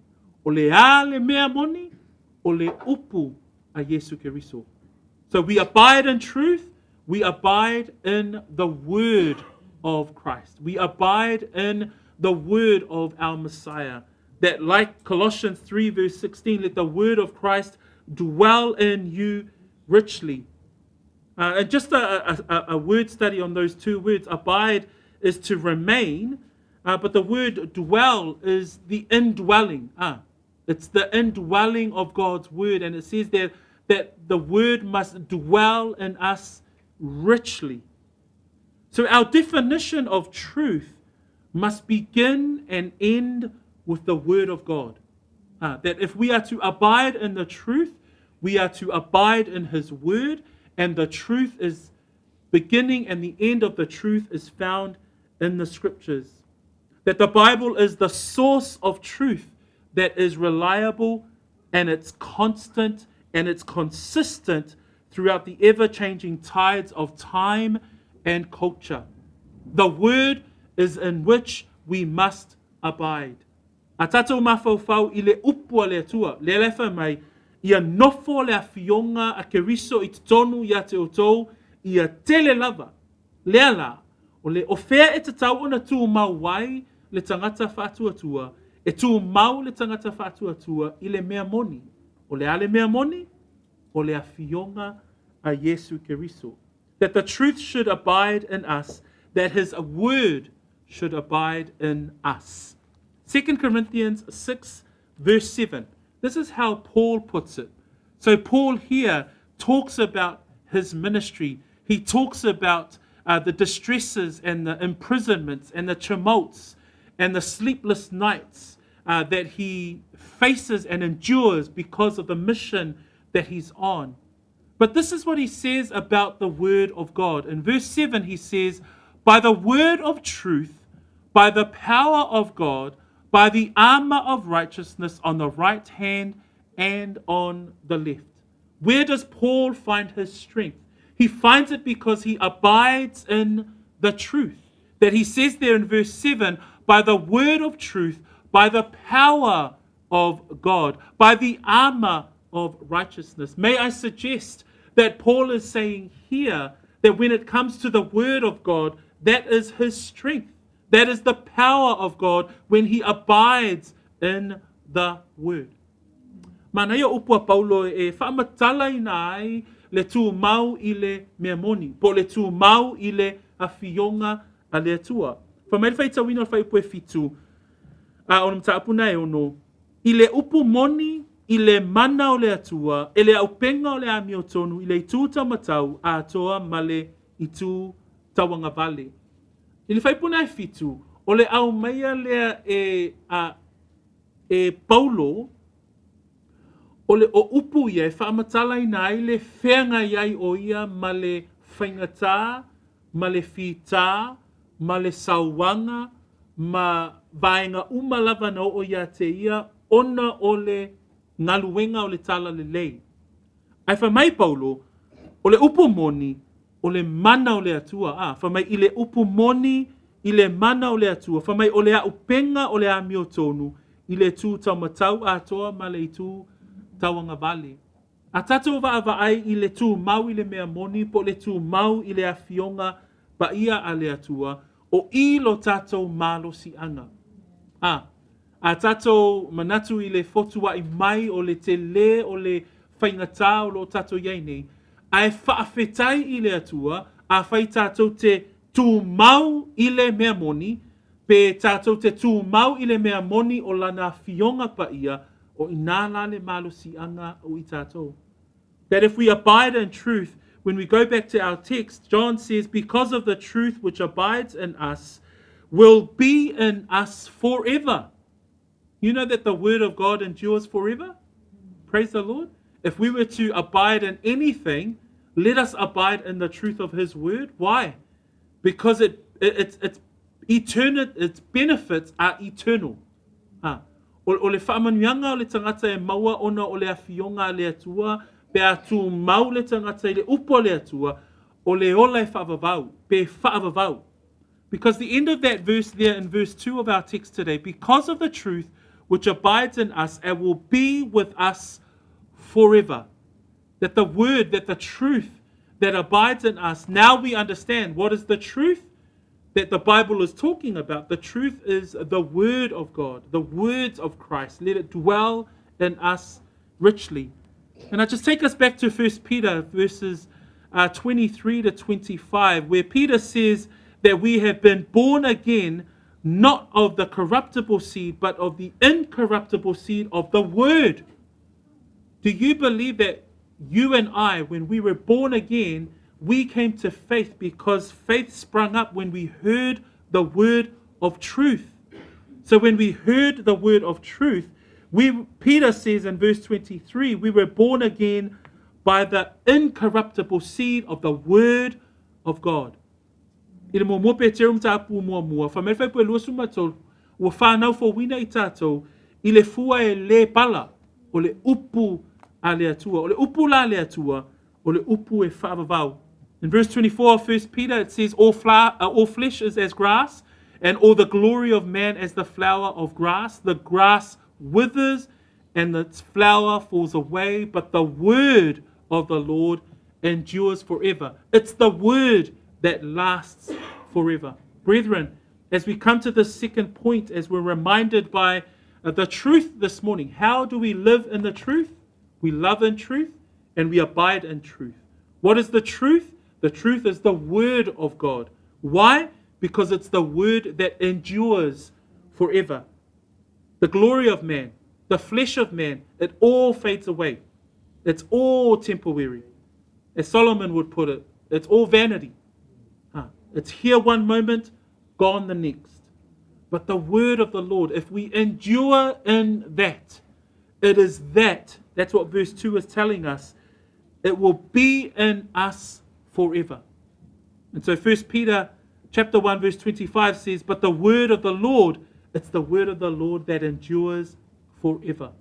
O le a le mea moni? O le upu a Iesu Keriso. So we abide in truth, we abide in the word of Christ. We abide in the word of our Messiah. That like Colossians 3 verse 16, let the word of Christ dwell in you richly. Uh, and just a, a, a, word study on those two words, abide is to remain, uh, but the word dwell is the indwelling. Ah, it's the indwelling of God's word. And it says there that the word must dwell in us richly. So our definition of truth must begin and end with the word of God. Uh, that if we are to abide in the truth, we are to abide in his word, and the truth is beginning and the end of the truth is found in the scriptures. That the Bible is the source of truth that is reliable and it's constant and it's consistent throughout the ever changing tides of time and culture. The word is in which we must abide. A tatou mafaufau i le upu a le Atua, lea la e fai mai, Ia nofo le afioga a Keriso i totonu ia te outou, ia tele lava. Lea la, o le o fea e tatau ona tumau ai le tangata faatuatua, e tumau le tangata faatuatua i le mea moni. O le a le mea moni? O le afioga a Iesu Keriso. That the truth should abide in us, that his word should abide in us. 2 Corinthians 6, verse 7. This is how Paul puts it. So, Paul here talks about his ministry. He talks about uh, the distresses and the imprisonments and the tumults and the sleepless nights uh, that he faces and endures because of the mission that he's on. But this is what he says about the word of God. In verse 7, he says, By the word of truth, by the power of God, by the armor of righteousness on the right hand and on the left. Where does Paul find his strength? He finds it because he abides in the truth. That he says there in verse 7 by the word of truth, by the power of God, by the armor of righteousness. May I suggest that Paul is saying here that when it comes to the word of God, that is his strength. That is the power of God when he abides in the word. Manaia upu a Paulo e faamatalaina ai le tumau i le mea moni, po o le tumau i le afioga a le Atua. Fai mai le faitauina o le fuaiupu e 7, a o le mataupu lena e 6, i le upu moni i le mana o le Atua, e le auupega o le amiotonu i le itu taumatau atoa ma le itu tauagavale. I le fuaiupu lena e 7, o le aumaia lea e, a, e Paulo, o le o upu ia e faamatalaina ai le feagai ai o ia ma le faigata, ma le fitā, ma le sauaga, ma vaega uma lava na oo ia te ia, ona o le galuega o le Talalelei. Ae fai mai Paulo, o le upu moni, o le mana o le Atua. A, fai mai i le upu moni, i le mana o le Atua. Fai mai o le auupega o le amiotonu, i le itu taumatau atoa ma le itu tauagavale. A tatou vaavaai i le tumau i le mea moni po o le tumau i le afioga paia a le Atua, o i lo tatou malosiaga. A, a tatou manatu i le fotuai mai o le telē o le faigata o lo o tatou i ai nei, ae faafetai i le Atua, afai tatou te tumau i le mea moni, pe tatou te tumau i le mea moni o lana afioga paia, o i ina la le malosiaga o i tatou. That if we abide in truth, when we go back to our text, John says, because of the truth which abides in us, will be in us forever. You know that the word of God endures forever? Praise the Lord. If we were to abide in anything, let us abide in the truth of his word. Why? Because it, it it's, it's eternal, its benefits are eternal. Ha. O, o le faamanuiaga o le tagata e maua ona o le afioga a le Atua, pe a tumau le tagata i le upu a le Atua, o le ola e faavavau, pe faavavau. Because the end of that verse there in verse 2 of our text today, because of the truth which abides in us and will be with us forever. That the word, that the truth that abides in us, now we understand what is the truth that the Bible is talking about. The truth is the word of God, the words of Christ. Let it dwell in us richly. And I just take us back to 1 Peter verses 23 to 25, where Peter says that we have been born again, not of the corruptible seed, but of the incorruptible seed of the word. Do you believe that you and I, when we were born again, we came to faith because faith sprung up when we heard the word of truth? So when we heard the word of truth, we Peter says in verse 23, we were born again by the incorruptible seed of the word of God. I le muamua Peteru mataupu muamua, fai mai le fuaiupu e 23, ua whanau fouina i tatou i le fua e le pala o le upu a le Atua. O le upu la le Atua, o le upu e faavavau. In verse 24 of 1 Peter, it says, all, all flesh is as grass, and all the glory of man as the flower of grass. The grass withers and its flower falls away, but the word of the Lord endures forever. It's the word that lasts forever. Brethren, as we come to the second point, as we're reminded by the truth this morning, how do we live in the truth? We love in truth and we abide in truth. What is the truth? The truth is the word of God. Why? Because it's the word that endures forever. The glory of man, the flesh of man, it all fades away. It's all temporary. As Solomon would put it, it's all vanity. It's here one moment, gone the next. But the word of the Lord, if we endure in that, it is that, that's what verse 2 is telling us, it will be in us forever. And so 1 Peter chapter 1 verse 25 says, "But the word of the Lord, it's the word of the Lord that endures forever."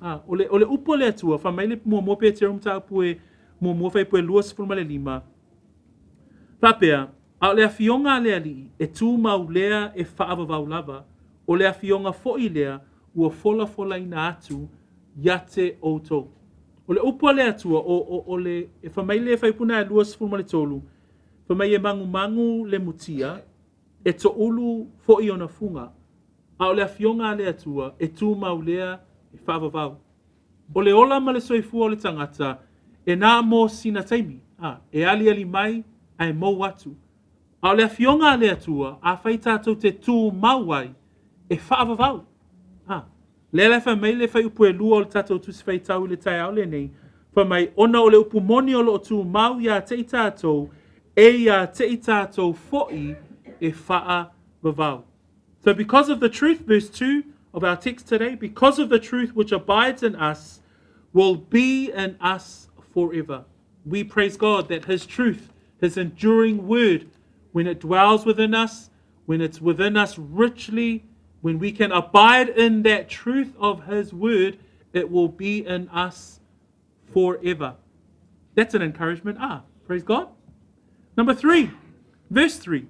Ah, o le, o le upu a le Atua, fai mai le muamua Peteru mataupu e muamua fuaiupu e 25. Faapea, a o le afioga a le Alii, e tumau lea e faavavau lava, o le afioga foi lea ua folafolaina atu ia te outou. O le upu a le Atua, o, o, o le, e fai mai le fuaiupu lena e 23, fai mai e magumagu le mutia, e toulu foi ona fuga, a o le afioga a le Atua, e tumau lea e faavavau. O le ola ma le soifua o le tagata, e na mo sina taimi, a, e aliali mai ae mou atu. A o le Afioga a le Atua, afai tatou te tumau ai, e faavavau. A, lea la e fai mai le fuaiupu e 2 o le tatou Tusi Faitau i le taeao lenei, fai mai, ona o le upu moni o lo o tumau ia te i tatou, e ia te i tatou foi e faavavau. So because of the truth, verse 2 of our text today, because of the truth which abides in us, will be in us forever. We praise God that His truth, His enduring word, when it dwells within us, when it's within us richly, when we can abide in that truth of His word, it will be in us forever. That's an encouragement. Praise God. Number 3, verse 3.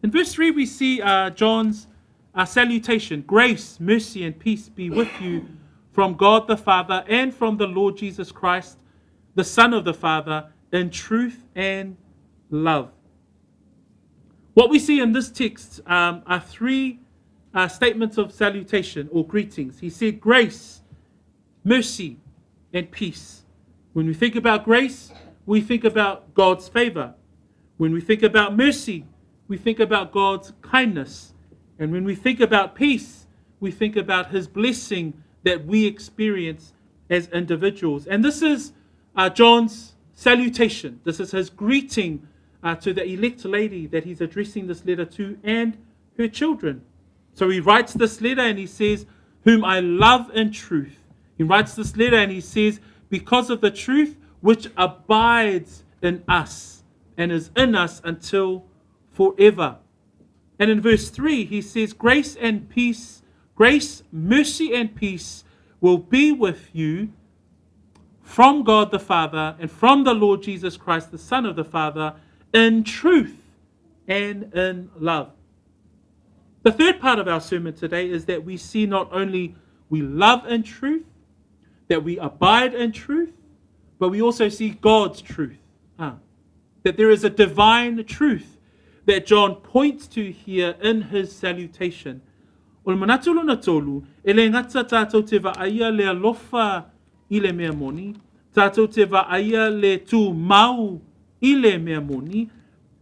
In verse 3, we see John's salutation. Grace, mercy, and peace be with you from God the Father and from the Lord Jesus Christ, the Son of the Father, in truth and love. What we see in this text are three statements of salutation or greetings. He said grace, mercy, and peace. When we think about grace, we think about God's favor. When we think about mercy, we think about God's kindness. And when we think about peace, we think about His blessing that we experience as individuals. And this is John's salutation. This is his greeting to the elect lady that he's addressing this letter to and her children. So he writes this letter and he says, whom I love in truth. He writes this letter and he says, because of the truth which abides in us and is in us until forever. And in verse 3, he says, grace and peace, grace, mercy and peace will be with you from God the Father and from the Lord Jesus Christ, the Son of the Father, in truth and in love. The third part of our sermon today is that we see not only we love in truth, that we abide in truth, but we also see God's truth. That there is a divine truth that John points to here in his salutation. O le manatu lona tolu, e le gata tātou te vaaia le alofa i le mea moni, tātou te vaaia le tūmau i le mea moni,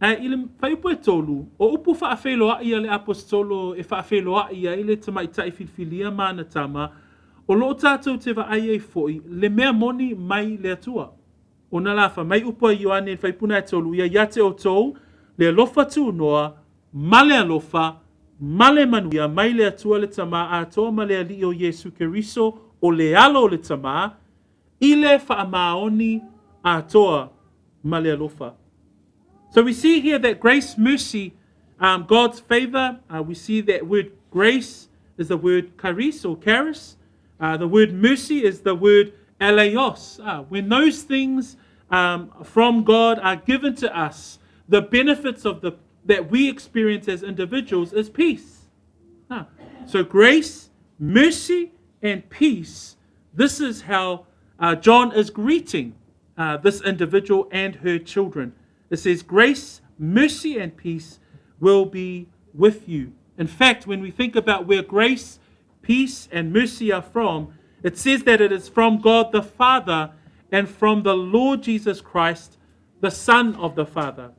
ae i le fuaiupu e 3, o upu faafeiloai a le apostolo e faafeiloai ai le tamaitai filifilia ma ana tama, o loo tātou te vaai ai foi le mea moni mai le Atua. Ona la fa mai upu a Ioane i le fuaipuna e 3, ia ia te outou, le alofa tunoa, ma le alofa, ma le manuia, mai le Atua le Tamā atoa ma le Alii o Iesu Keriso o le alo o le Tamā, i le faamaoni atoa ma le alofa. So we see here that grace, mercy, God's favor, we see that word grace is the word charis or charis. The word mercy is the word eleos. When those things from God are given to us, the benefits of that we experience as individuals is peace. So grace, mercy, and peace. This is how John is greeting this individual and her children. It says, grace, mercy, and peace will be with you. In fact, when we think about where grace, peace, and mercy are from, it says that it is from God the Father and from the Lord Jesus Christ, the Son of the Father.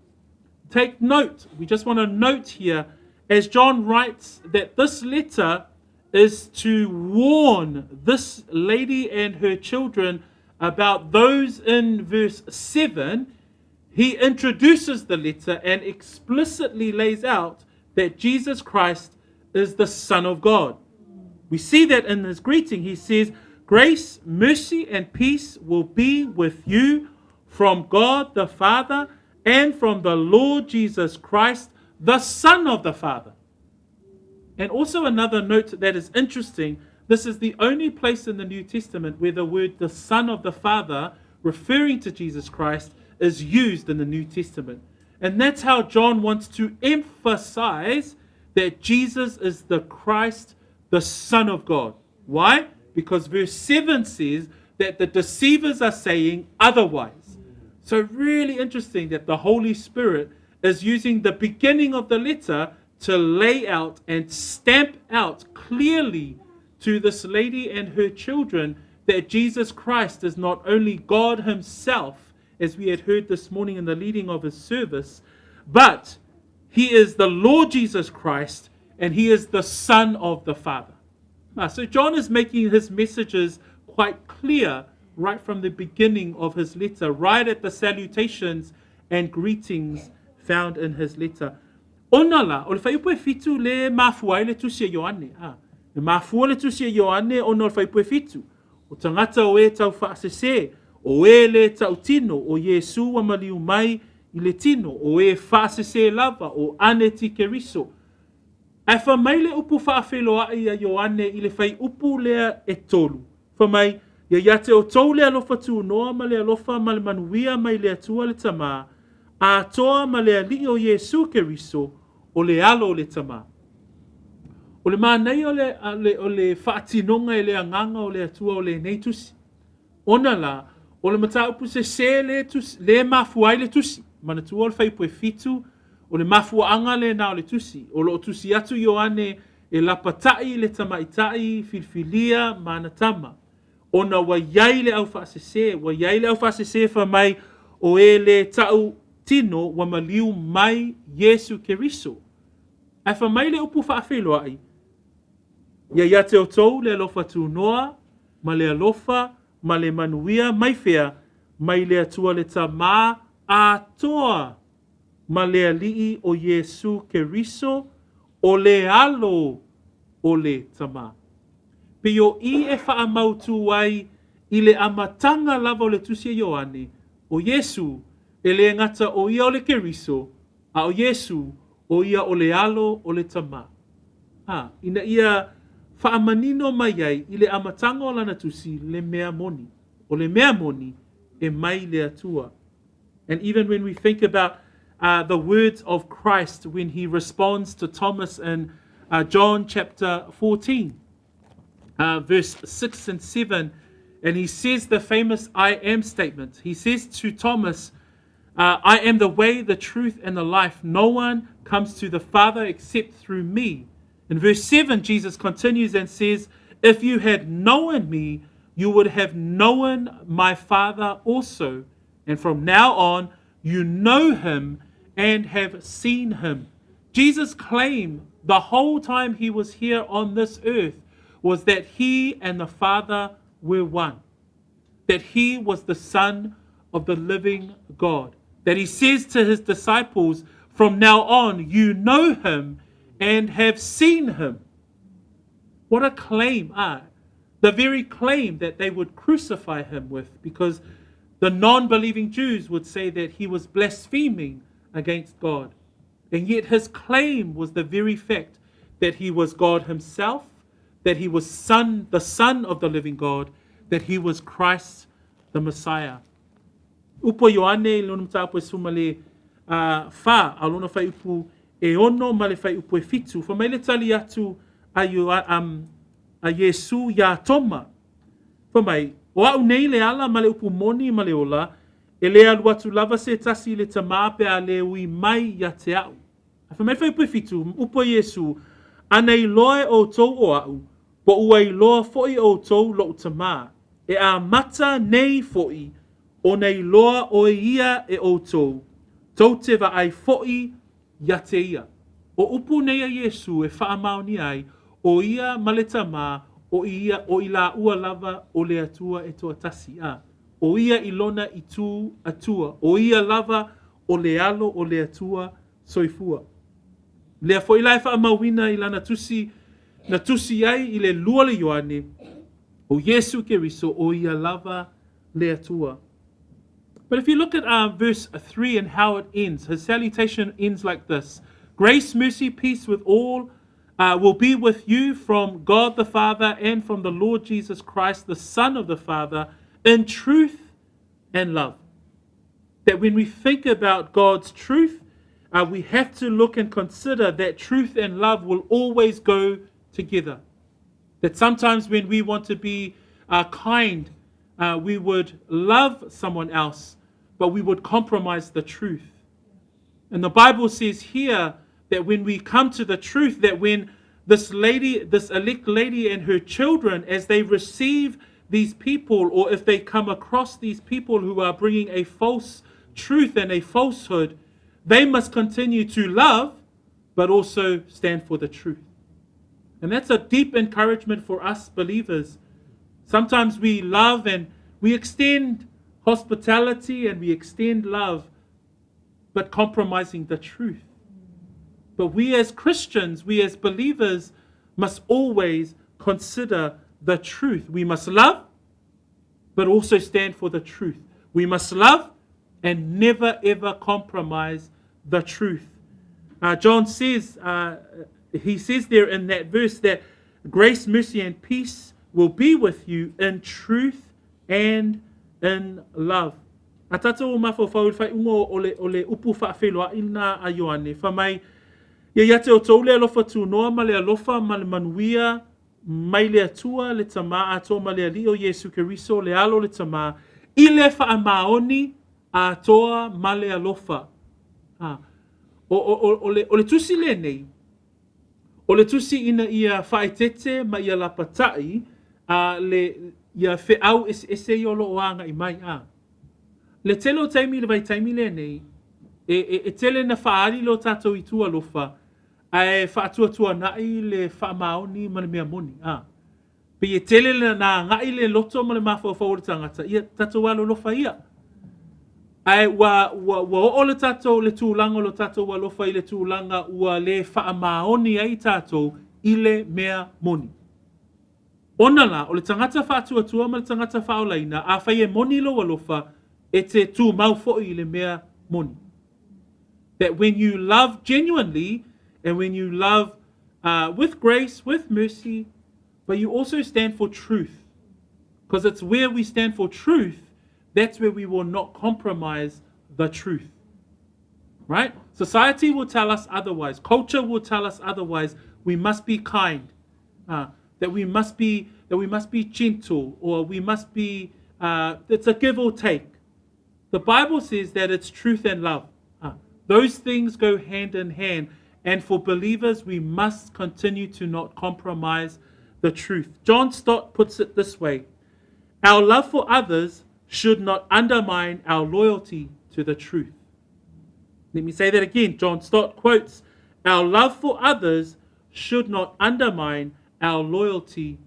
Take note, we just want to note here, as John writes that this letter is to warn this lady and her children about those in verse 7. He introduces the letter and explicitly lays out that Jesus Christ is the Son of God. We see that in his greeting. He says, grace, mercy, and peace will be with you from God the Father and from the Lord Jesus Christ, the Son of the Father. And also another note that is interesting, this is the only place in the New Testament where the word the Son of the Father, referring to Jesus Christ, is used in the New Testament. And that's how John wants to emphasize that Jesus is the Christ, the Son of God. Why? Because verse 7 says that the deceivers are saying otherwise. So really interesting that the Holy Spirit is using the beginning of the letter to lay out and stamp out clearly to this lady and her children that Jesus Christ is not only God Himself, as we had heard this morning in the leading of His service, but He is the Lord Jesus Christ and He is the Son of the Father. Ah, so John is making his messages quite clear right from the beginning of his letter, right at the salutations and greetings found in his letter. Ona la, o le fuaiupu e fitu le mafua ai le tusi a Ioane. Ah, e mafua le tusi a Ioane ona o le fuaiupu e fitu. O tagata o e tau faasese, o e le tautino, o Iesu ua maliu mai i le tino, o e faasese lava, o Ane-ti-Keriso. Ae fai mai le upu faafeiloai a Ioane i le fuaiupu lea e tolu, fai mai, Ia ia te outou le alofa tunoa ma le alofa ma le manuia mai le Atua le Tamā, atoa ma le Alii o Iesu Keriso, o le Alo o le Tamā. O le manaia o le, le, o le faatinoga e le Agaga o le Atua o lenei tusi. Ona la, o le mataupu sesē le tusi, le mafua ai le tusi. Manatua o le fuaiupu e fitu, o le mafuaaga lena o le tusi. O lo o tusi atu Ioane e lapata'i le tamaitai filifilia ma ana tama. Ona ua i ai le aufaasese, ua i ai le aufaasese fai mai o e le ta'u tino ua maliu mai Iesu Keriso. Ae fai mai le upu faafeiloai, Ia ia te outou le alofa tunoa ma le alofa ma le manuia mai fea mai le Atua le Tamā atoa ma le Alii o Iesu Keriso, o le Alo o le Tamā. Pei o i e faamautū ai i le amataga lava o le tusi a Ioane, o Iesu, e le gata o ia o le Keriso, a o Iesu, o ia o le Alo o le Tamā. A, ina ia faamanino mai ai i le amataga o lana tusi le mea moni. O le mea moni e mai le Atua. And even when we think about the words of Christ when he responds to Thomas in John chapter 14, verse 6 and 7, and he says the famous I am statement. He says to Thomas, I am the way, the truth, and the life. No one comes to the Father except through me. In verse 7, Jesus continues and says, If you had known me, you would have known my Father also. And from now on, you know him and have seen him. Jesus' claim the whole time he was here on this earth was that he and the Father were one, that he was the Son of the living God, that he says to his disciples, From now on, you know him and have seen him. What a claim, ah, the very claim that they would crucify him with, because the non believing Jews would say that he was blaspheming against God. And yet his claim was the very fact that he was God himself, that he was son, the Son of the living God, that he was Christ the Messiah. Upu a Ioane i lona mataupu e suma le fa, a lona fuaiupu e ono ma le fuaiupu e fitu. Fai mai le tali atu a, Ioa, um, a Iesu iā Toma. Fai mai, o a'u nei le ala ma le upu moni ma le ola, e le alu atu lava se tasi i le Tamā pe a le ui mai ia te a'u. A fai mai le fuaiupu e fitu, upu a Iesu, Ana iloa e outou o a'u, po ua iloa fo'i outou lo'u Tamā, e amata nei fo'i ona iloa oe ia e outou, tou te vaai fo'i ia te ia. O upu nei a Iesu e faamaonia ai, o ia ma le Tamā, o ia, o i laua lava o le Atua e toatasi, a o ia i lona itu Atua, o ia lava o le Alo o le Atua soifua. Lea fo'i la e faamauina i lana tusi na tusi ai i le lua le Ioane, o Iesu Keriso, o ia lava le Atua. But if you look at verse 3 and how it ends, his salutation ends like this Grace, mercy, peace with all will be with you from God the Father and from the Lord Jesus Christ, the Son of the Father, in truth and love. That when we think about God's truth, we have to look and consider that truth and love will always go together. That sometimes when we want to be kind, we would love someone else, but we would compromise the truth. And the Bible says here that when we come to the truth, that when this lady, this elect lady and her children, as they receive these people, or if they come across these people who are bringing a false truth and a falsehood, they must continue to love, but also stand for the truth. And that's a deep encouragement for us believers. Sometimes we love and we extend hospitality and we extend love, but compromising the truth. But we as Christians, we as believers, must always consider the truth. We must love, but also stand for the truth. We must love and never ever compromise the truth. Uh, John says, uh, he says there in that verse that grace, mercy, and peace will be with you in truth and in love. A tātou o mawhawhau i whai ungo o le, o le upu whaawheloa ina a Ioane, wha mai, ia ia te o tō le alofa tūnoa ma le alofa ma le manuia mai le Atua le Tamā atoa ma le Alii o Iesu Keriso le Alo o le Tamā, i le faamaoni atoa ma le alofa. A, o, o, o, o, le, o le tusi lenei, o le tusi ina ia faaeteete ma ia lapata'i a le ia feau eseese ia o lo o aga'i mai a. Le tele o taimi i le vaitaimi lenei, e, e, e tele na faaali lo tatou itu alofa, Ae faatuatuana'i le faamaoni ma le mea moni, ā, pei e tele na aga'i le loto ma le mafaufau o le tagata, ia tatou alolofa ia. Ae ua, ua, ua oo le tatou, le tulaga o lo tatou alofa i le tulaga ua lē faamaoni ai tatou i le mea moni. Ona la, o le tagata faatuatua ma le tagata faaolaina, afai e moni lou alofa, e te tumau foi i le mea moni. That when you love genuinely and when you love uh, with grace, with mercy, but you also stand for truth. Because it's where we stand for truth, that's where we will not compromise the truth. Right? Society will tell us otherwise. Culture will tell us otherwise. We must be kind. Uh, that we must be that we must be gentle or we must be uh, it's a give or take. The Bible says that it's truth and love. Uh, those things go hand in hand. And for believers, we must continue to not compromise the truth. John Stott puts it this way Our love for others should not undermine our loyalty to the truth. Let me say that again. John Stott quotes Our love for others should not undermine our loyalty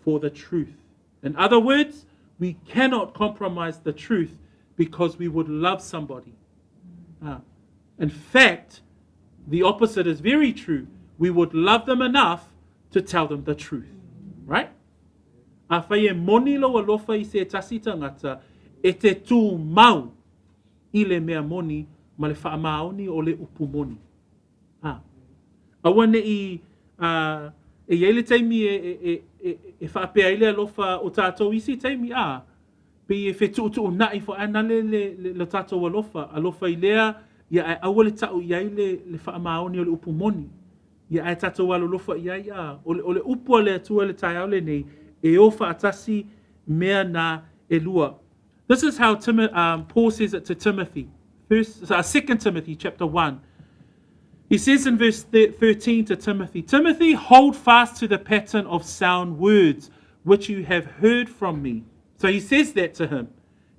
for the truth. In other words, we cannot compromise the truth because we would love somebody. Uh, in fact, the opposite is very true. We would love them enough to tell them the truth. Right? Afai e moni lou alofa i se tasi tagata, e te tumau i le mea moni ma le faamaoni o le upu moni. A. Aua ne i, a, e i ai le taimi e, e, e, e, e faapea ai le alofa o tātou isi taimi, a, pei e fetuutuuna'i foi ana le, le, le, le tātou alofa, alofa i lea, ia ae aua le ta'u i ai le, le faamaoni o le upu moni. Ia ae tātou alolofa i ai, a, o le, o le upu a le Atua i le taeao lenei, e o faatasi mea na e lua. This is how Tim, um, Paul says it to Timothy. First, uh, 2 Timothy chapter 1. He says in verse 13 to Timothy, Timothy, hold fast to the pattern of sound words which you have heard from me. So he says that to him.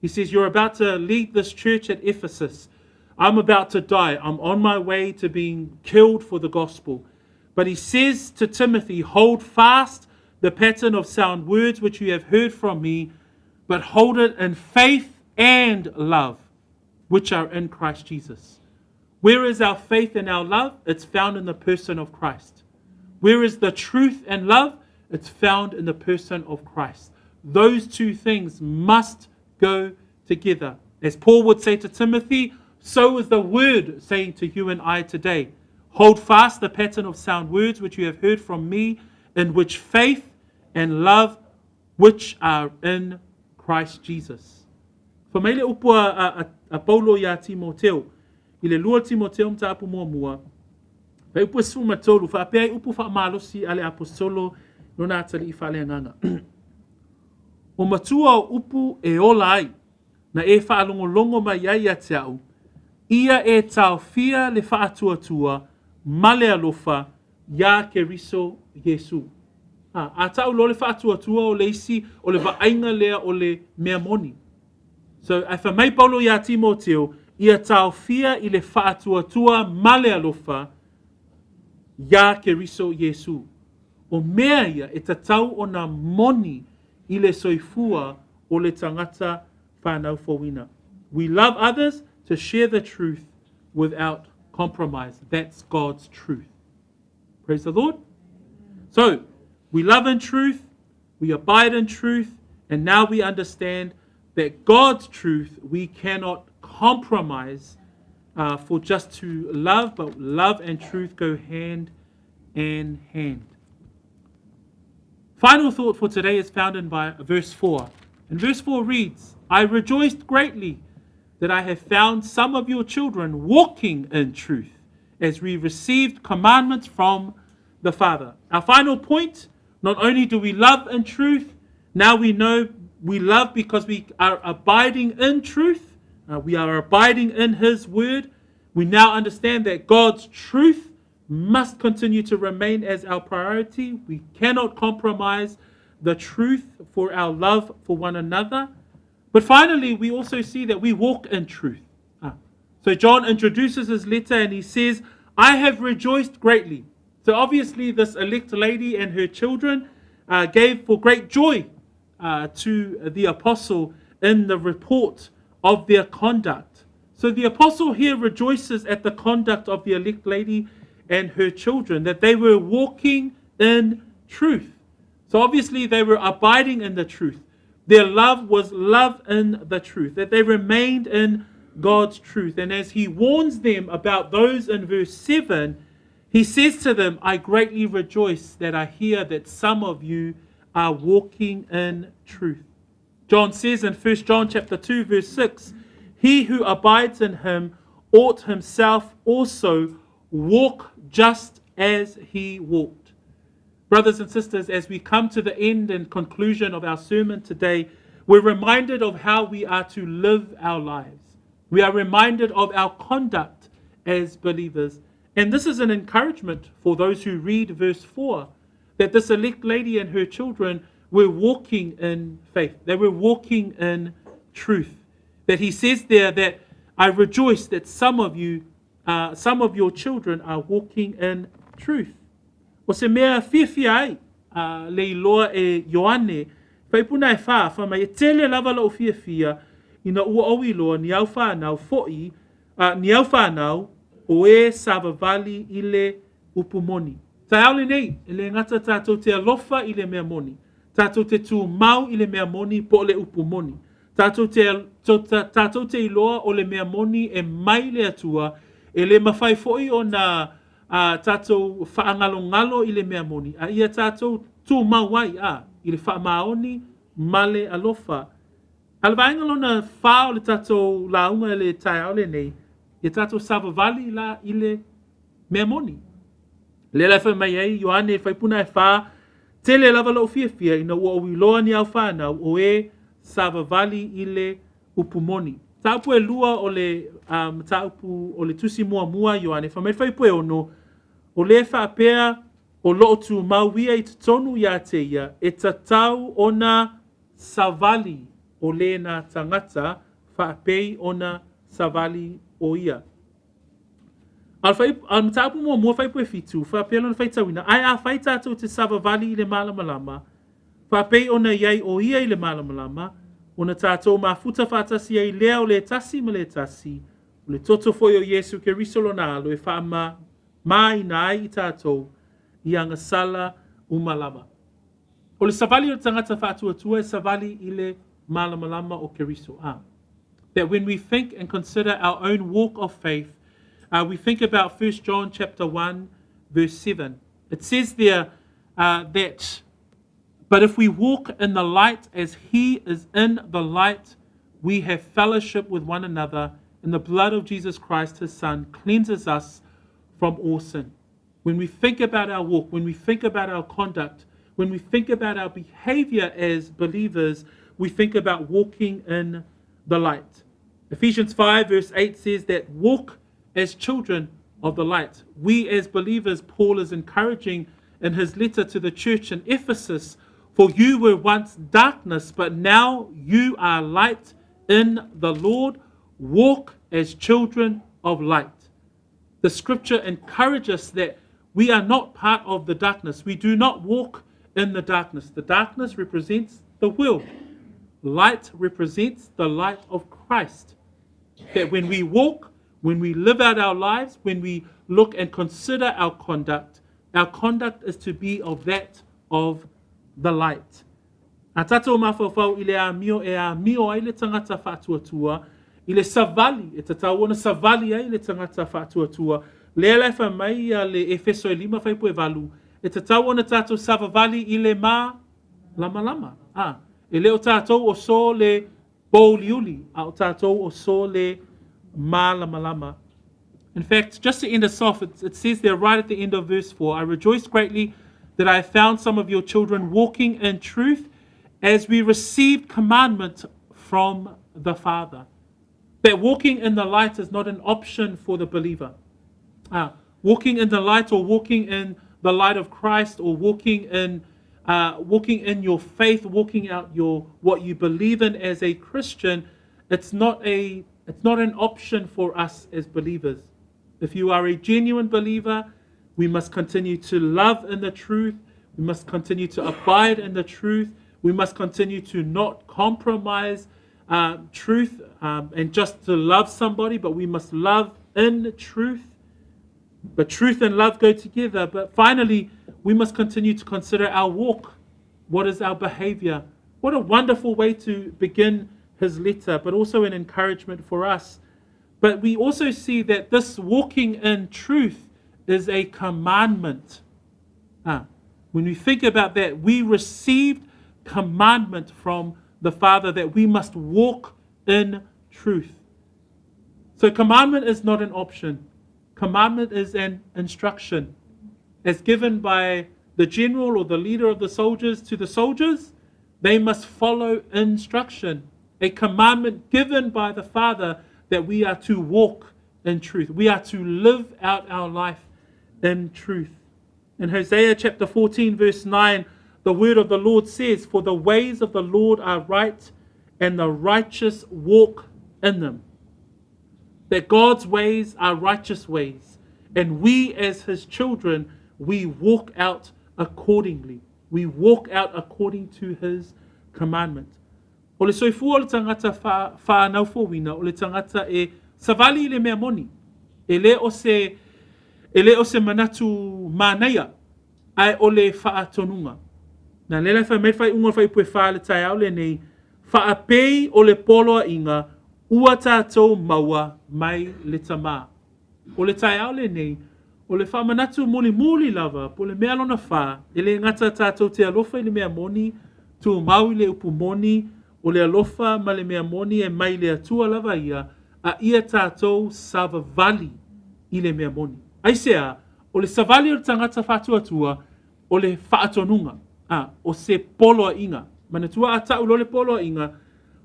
He says, You're about to lead this church at Ephesus. I'm about to die. I'm on my way to being killed for the gospel. But he says to Timothy, Hold fast the pattern of sound words which you have heard from me, but hold it in faith and love, which are in Christ Jesus. Where is our faith and our love? It's found in the person of Christ. Where is the truth and love? It's found in the person of Christ. Those two things must go together. As Paul would say to Timothy, so is the word saying to you and I today. Hold fast the pattern of sound words which you have heard from me, in which faith and love which are in Christ Jesus. Fai mai le upu a, a, a, a Paulo iā Timoteo, i le lua Timoteo mataupu muamua, fai upu e 13, faapea ai upu faamalosi a le aposetolo lona atalii faaleagaga. O matua o upu e ola ai, na e faalogologo mai ai ia te a'u, ia e taofia le faatuatua ma le alofa iā Keriso Iesu. A, a ta'u loa le faatuatua o le isi, o le vaaiga lea o le mea moni. So, ae fai mai Paulo iā Timoteo, ia taofia i le faatuatua ma le alofa iā Keriso Iesu. O mea ia e tatau ona moni i le soifua o le tagata fanau fouina. We love others to share the truth without compromise. That's God's truth. Praise the Lord. So, we love in truth, we abide in truth, and now we understand that God's truth we cannot compromise for just to love, but love and truth go hand in hand. Final thought for today is found in verse 4. And verse 4 reads, I rejoiced greatly that I have found some of your children walking in truth, as we received commandments from the Father. Our final point not only do we love in truth, now we know we love because we are abiding in truth, we are abiding in His word. We now understand that God's truth must continue to remain as our priority. We cannot compromise the truth for our love for one another. But finally, we also see that we walk in truth. So John introduces his letter and he says, I have rejoiced greatly. So obviously, this elect lady and her children gave for great joy to the apostle in the report of their conduct. So the apostle here rejoices at the conduct of the elect lady and her children, that they were walking in truth. So obviously, they were abiding in the truth. Their love was love in the truth, that they remained in God's truth. And as he warns them about those in verse 7, he says to them, I greatly rejoice that I hear that some of you are walking in truth. John says in 1 John chapter 2 verse 6, he who abides in him ought himself also walk just as he walked. Brothers and sisters, as we come to the end and conclusion of our sermon today, we're reminded of how we are to live our lives. We are reminded of our conduct as believers. And this is an encouragement for those who read verse 4 that this elect lady and her children were walking in faith. They were walking in truth. That he says there that I rejoice that some of you, some of your children are walking in truth. O se mea fiafia ai le iloa e Ioane, faipuna e whā, wha mai e tele lava lou fiafia ina ua ou iloa ni au whānau fo'i, ni au whānau o e savavali i le upu moni. Taeao lenei, e le gata tātou te alofa i le mea moni, tātou te tūmau i le mea moni po o le upu moni. Tātou te, tātou te iloa o le mea moni e mai le Atua, e le mawhai fo'i ona tātou whaangalongalo i le mea moni, a ia tātou tūmau ai a, i le whaamaoni ma le alofa. A le vaega lona whā o le tātou lauga i le taeao lenei, ia tātou savavali la i le mea moni. Lea la e fai mai ai Ioane e faipuna e whā, tele lava lou fiafia ina ua ou iloa ni au whānau o e savavali i le upu moni. Mataupu e lua o le mataupu o le tusi muamua Ioane, fai mai le fuaiupu e ono, o le faapea o loo tumau ia i totonu iā te ia, e tatau ona savali o lena tagata faapei ona savali o ia. A o le whai, a o le mataupu muamua fuaiupu e fitu, faapea lona faitauina, ae afai tātou te savavali i le malamalama, faapei ona i ai o ia i le malamalama, ona tātou mafuta faatasi ai lea o le tasi ma le tasi, o le toto foi o Iesu Keriso lona alo e faamamaina ai i tātou i agasala uma lava. O le savali o le tagata faatuatua e savali i le malamalama o Keriso. A. That when we think and consider our own walk of faith, we think about 1 John chapter 1 verse 7. It says there that but if we walk in the light as he is in the light, we have fellowship with one another, and the blood of Jesus Christ, his Son, cleanses us from all sin. When we think about our walk, when we think about our conduct, when we think about our behavior as believers, we think about walking in the light. Ephesians 5, verse 8 says that walk as children of the light. We as believers, Paul is encouraging in his letter to the church in Ephesus, For you were once darkness, but now you are light in the Lord. Walk as children of light. The scripture encourages us that we are not part of the darkness. We do not walk in the darkness. The darkness represents the world. Light represents the light of Christ. That when we walk, when we live out our lives, when we look and consider our conduct, our conduct is to be of that of the light. A tātou mafaufau i le amio e amio ai le tangata faatuatua, i le savali, e tatau ona savali ai le tangata faatuatua. Lea la e fai mai ia le Efeso e 5 fuaiupu e 8, e tatau ona tātou savavali i le malamalama. A, e le o tātou o so le pōuliuli, a o tātou o so le malamalama. In fact, just to end us off, it, it says there right at the end of verse 4 I rejoice greatly that I have found some of your children walking in truth as we received commandment from the Father. That walking in the light is not an option for the believer. Walking in the light or walking in the light of Christ or walking in walking in your faith, walking out your what you believe in as a Christian, it's not a it's not an option for us as believers. If you are a genuine believer, we must continue to love in the truth. We must continue to abide in the truth. We must continue to not compromise truth and just to love somebody, but we must love in truth. But truth and love go together. But finally, we must continue to consider our walk. What is our behavior? What a wonderful way to begin his letter, but also an encouragement for us. But we also see that this walking in truth is a commandment. When we think about that, we received commandment from the Father that we must walk in truth. So, commandment is not an option. Commandment is an instruction. As given by the general or the leader of the soldiers to the soldiers, they must follow instruction. A commandment given by the Father that we are to walk in truth. We are to live out our life in truth. In Hosea chapter 14, verse 9, the word of the Lord says, For the ways of the Lord are right, and the righteous walk in them. That God's ways are righteous ways, and we as his children, we walk out accordingly. We walk out according to his commandment. O le soifua o le tagata whaanaufoina, o le tagata e savali i le mea moni. E le o se, e le o se manatu manaia, ae o le faatonuga. Na lea la e fai mai le faaiuga o le fuaiupu e 4 i le taeao lenei, faapei o le poloaiga ua tātou maua mai le Tamā. O le taeao lenei, o le faamanatu mulimuli lava, po o le mea lona 4, e le gata tātou te alofa i le mea moni, tumau i le upu moni, o le alofa ma le mea moni e mai le Atua lava ia, a ia tātou savavali i le mea moni. Aisea, o le savali o le tagata faatuatua, o le faatonuga, a, o se poloaiga. Manatua a ta'u loa le poloaiga,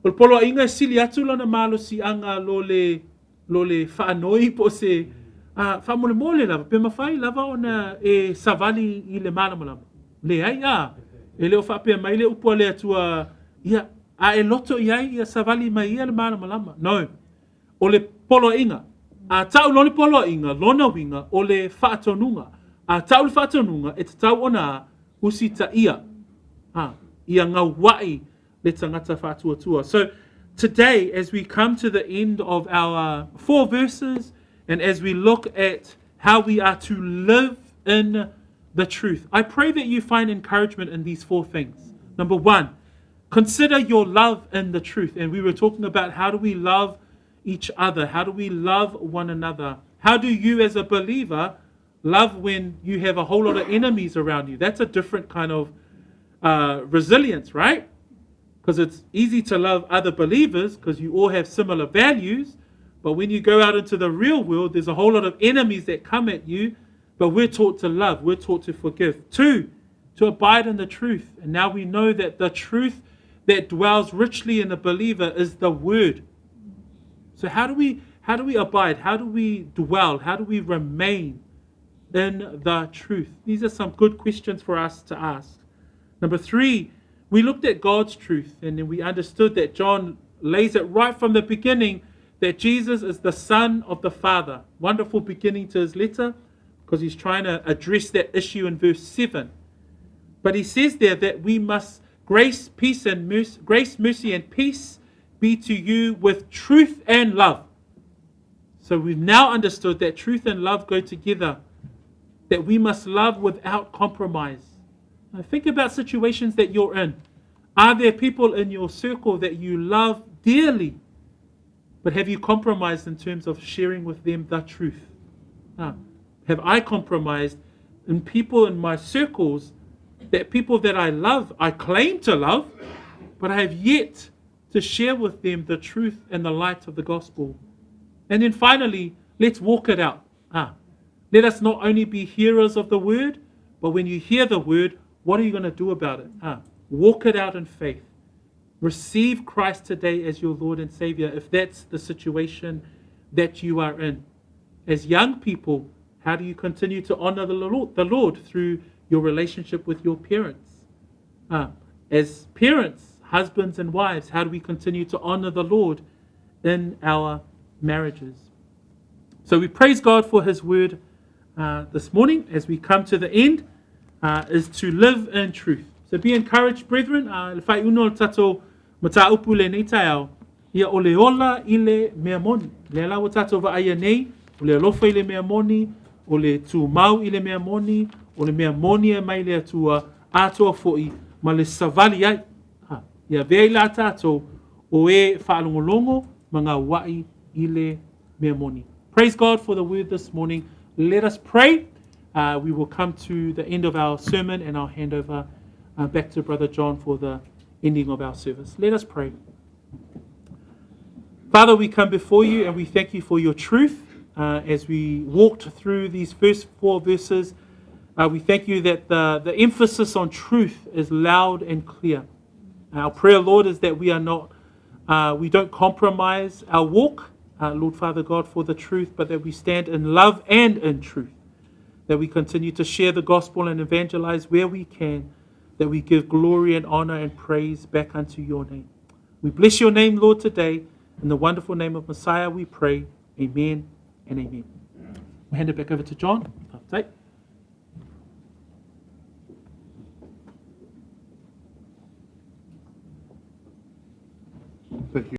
o le poloaiga e sili atu lona malosiaga lo le lo le faanoi po o se a faamolemole lava pe mafai lava ona e savali i le malamalama. Leai a, e le o faapea mai le upu a le Atua ia a e loto i ai ia savali mai ia le malamalama. No. O le poloaiga. A ta'u loa le poloaiga, lona uiga o le faatonuga. A ta'u le faatonuga e tatau ona usitaia. A, ia gaua'i le tagata faatuatua. So today, as we come to the end of our four verses, and as we look at how we are to live in the truth, I pray that you find encouragement in these four things. Number one, consider your love in the truth. And we were talking about how do we love each other? How do we love one another? How do you, as a believer, love when you have a whole lot of enemies around you? That's a different kind of resilience, right? Because it's easy to love other believers because you all have similar values. But when you go out into the real world, there's a whole lot of enemies that come at you. But we're taught to love, we're taught to forgive. Two, to abide in the truth. And now we know that the truth that dwells richly in a believer is the word. So how do we abide? How do we dwell? How do we remain? in the truth? These are some good questions for us to ask. Number 3, we looked at God's truth, and then we understood that John lays it right from the beginning that Jesus is the Son of the Father. Wonderful beginning to his letter, because he's trying to address that issue in verse 7. But he says there that we must grace, peace, and mercy, grace, mercy, and peace be to you with truth and love. So we've now understood that truth and love go together, that we must love without compromise. Now think about situations that you're in. Are there people in your circle that you love dearly, but have you compromised in terms of sharing with them the truth? Have I compromised in people in my circles, that people that I love, I claim to love, but I have yet to share with them the truth and the light of the gospel? And then finally, let's walk it out. Let us not only be hearers of the word, but when you hear the word, what are you going to do about it? Walk it out in faith. Receive Christ today as your Lord and Savior, if that's the situation that you are in. As young people, how do you continue to honor the Lord through your relationship with your parents? As parents, husbands and wives, how do we continue to honor the Lord in our marriages? So we praise God for his word this morning as we come to the end, is to live in truth. So be encouraged, brethren. Le whai uno le tatou mataupu le nei taeao, ia o le ola i le mea moni. Le ala o tatou vaaia nei, o le alofa i le mea moni, o le tūmau i le mea moni, o le mea moni e mai le atua, atoa foi, ma le savali ai. Ia vea i la tatou, o e whaalongolongo, ma ngā wai i le mea moni. Praise God for the word this morning. Let us pray. We will come to the end of our sermon, and I'll hand over back to Brother John for the ending of our service. Let us pray. Father, we come before you and we thank you for your truth. As we walked through these first 4 verses, we thank you that the emphasis on truth is loud and clear. Our prayer, Lord, is that we are not, we don't compromise our walk, Lord Father God, for the truth, but that we stand in love and in truth, that we continue to share the gospel and evangelize where we can, that we give glory and honor and praise back unto your name. We bless your name, Lord, today. In the wonderful name of Messiah, we pray. Amen and amen. We'll hand it back over to John. Thank you.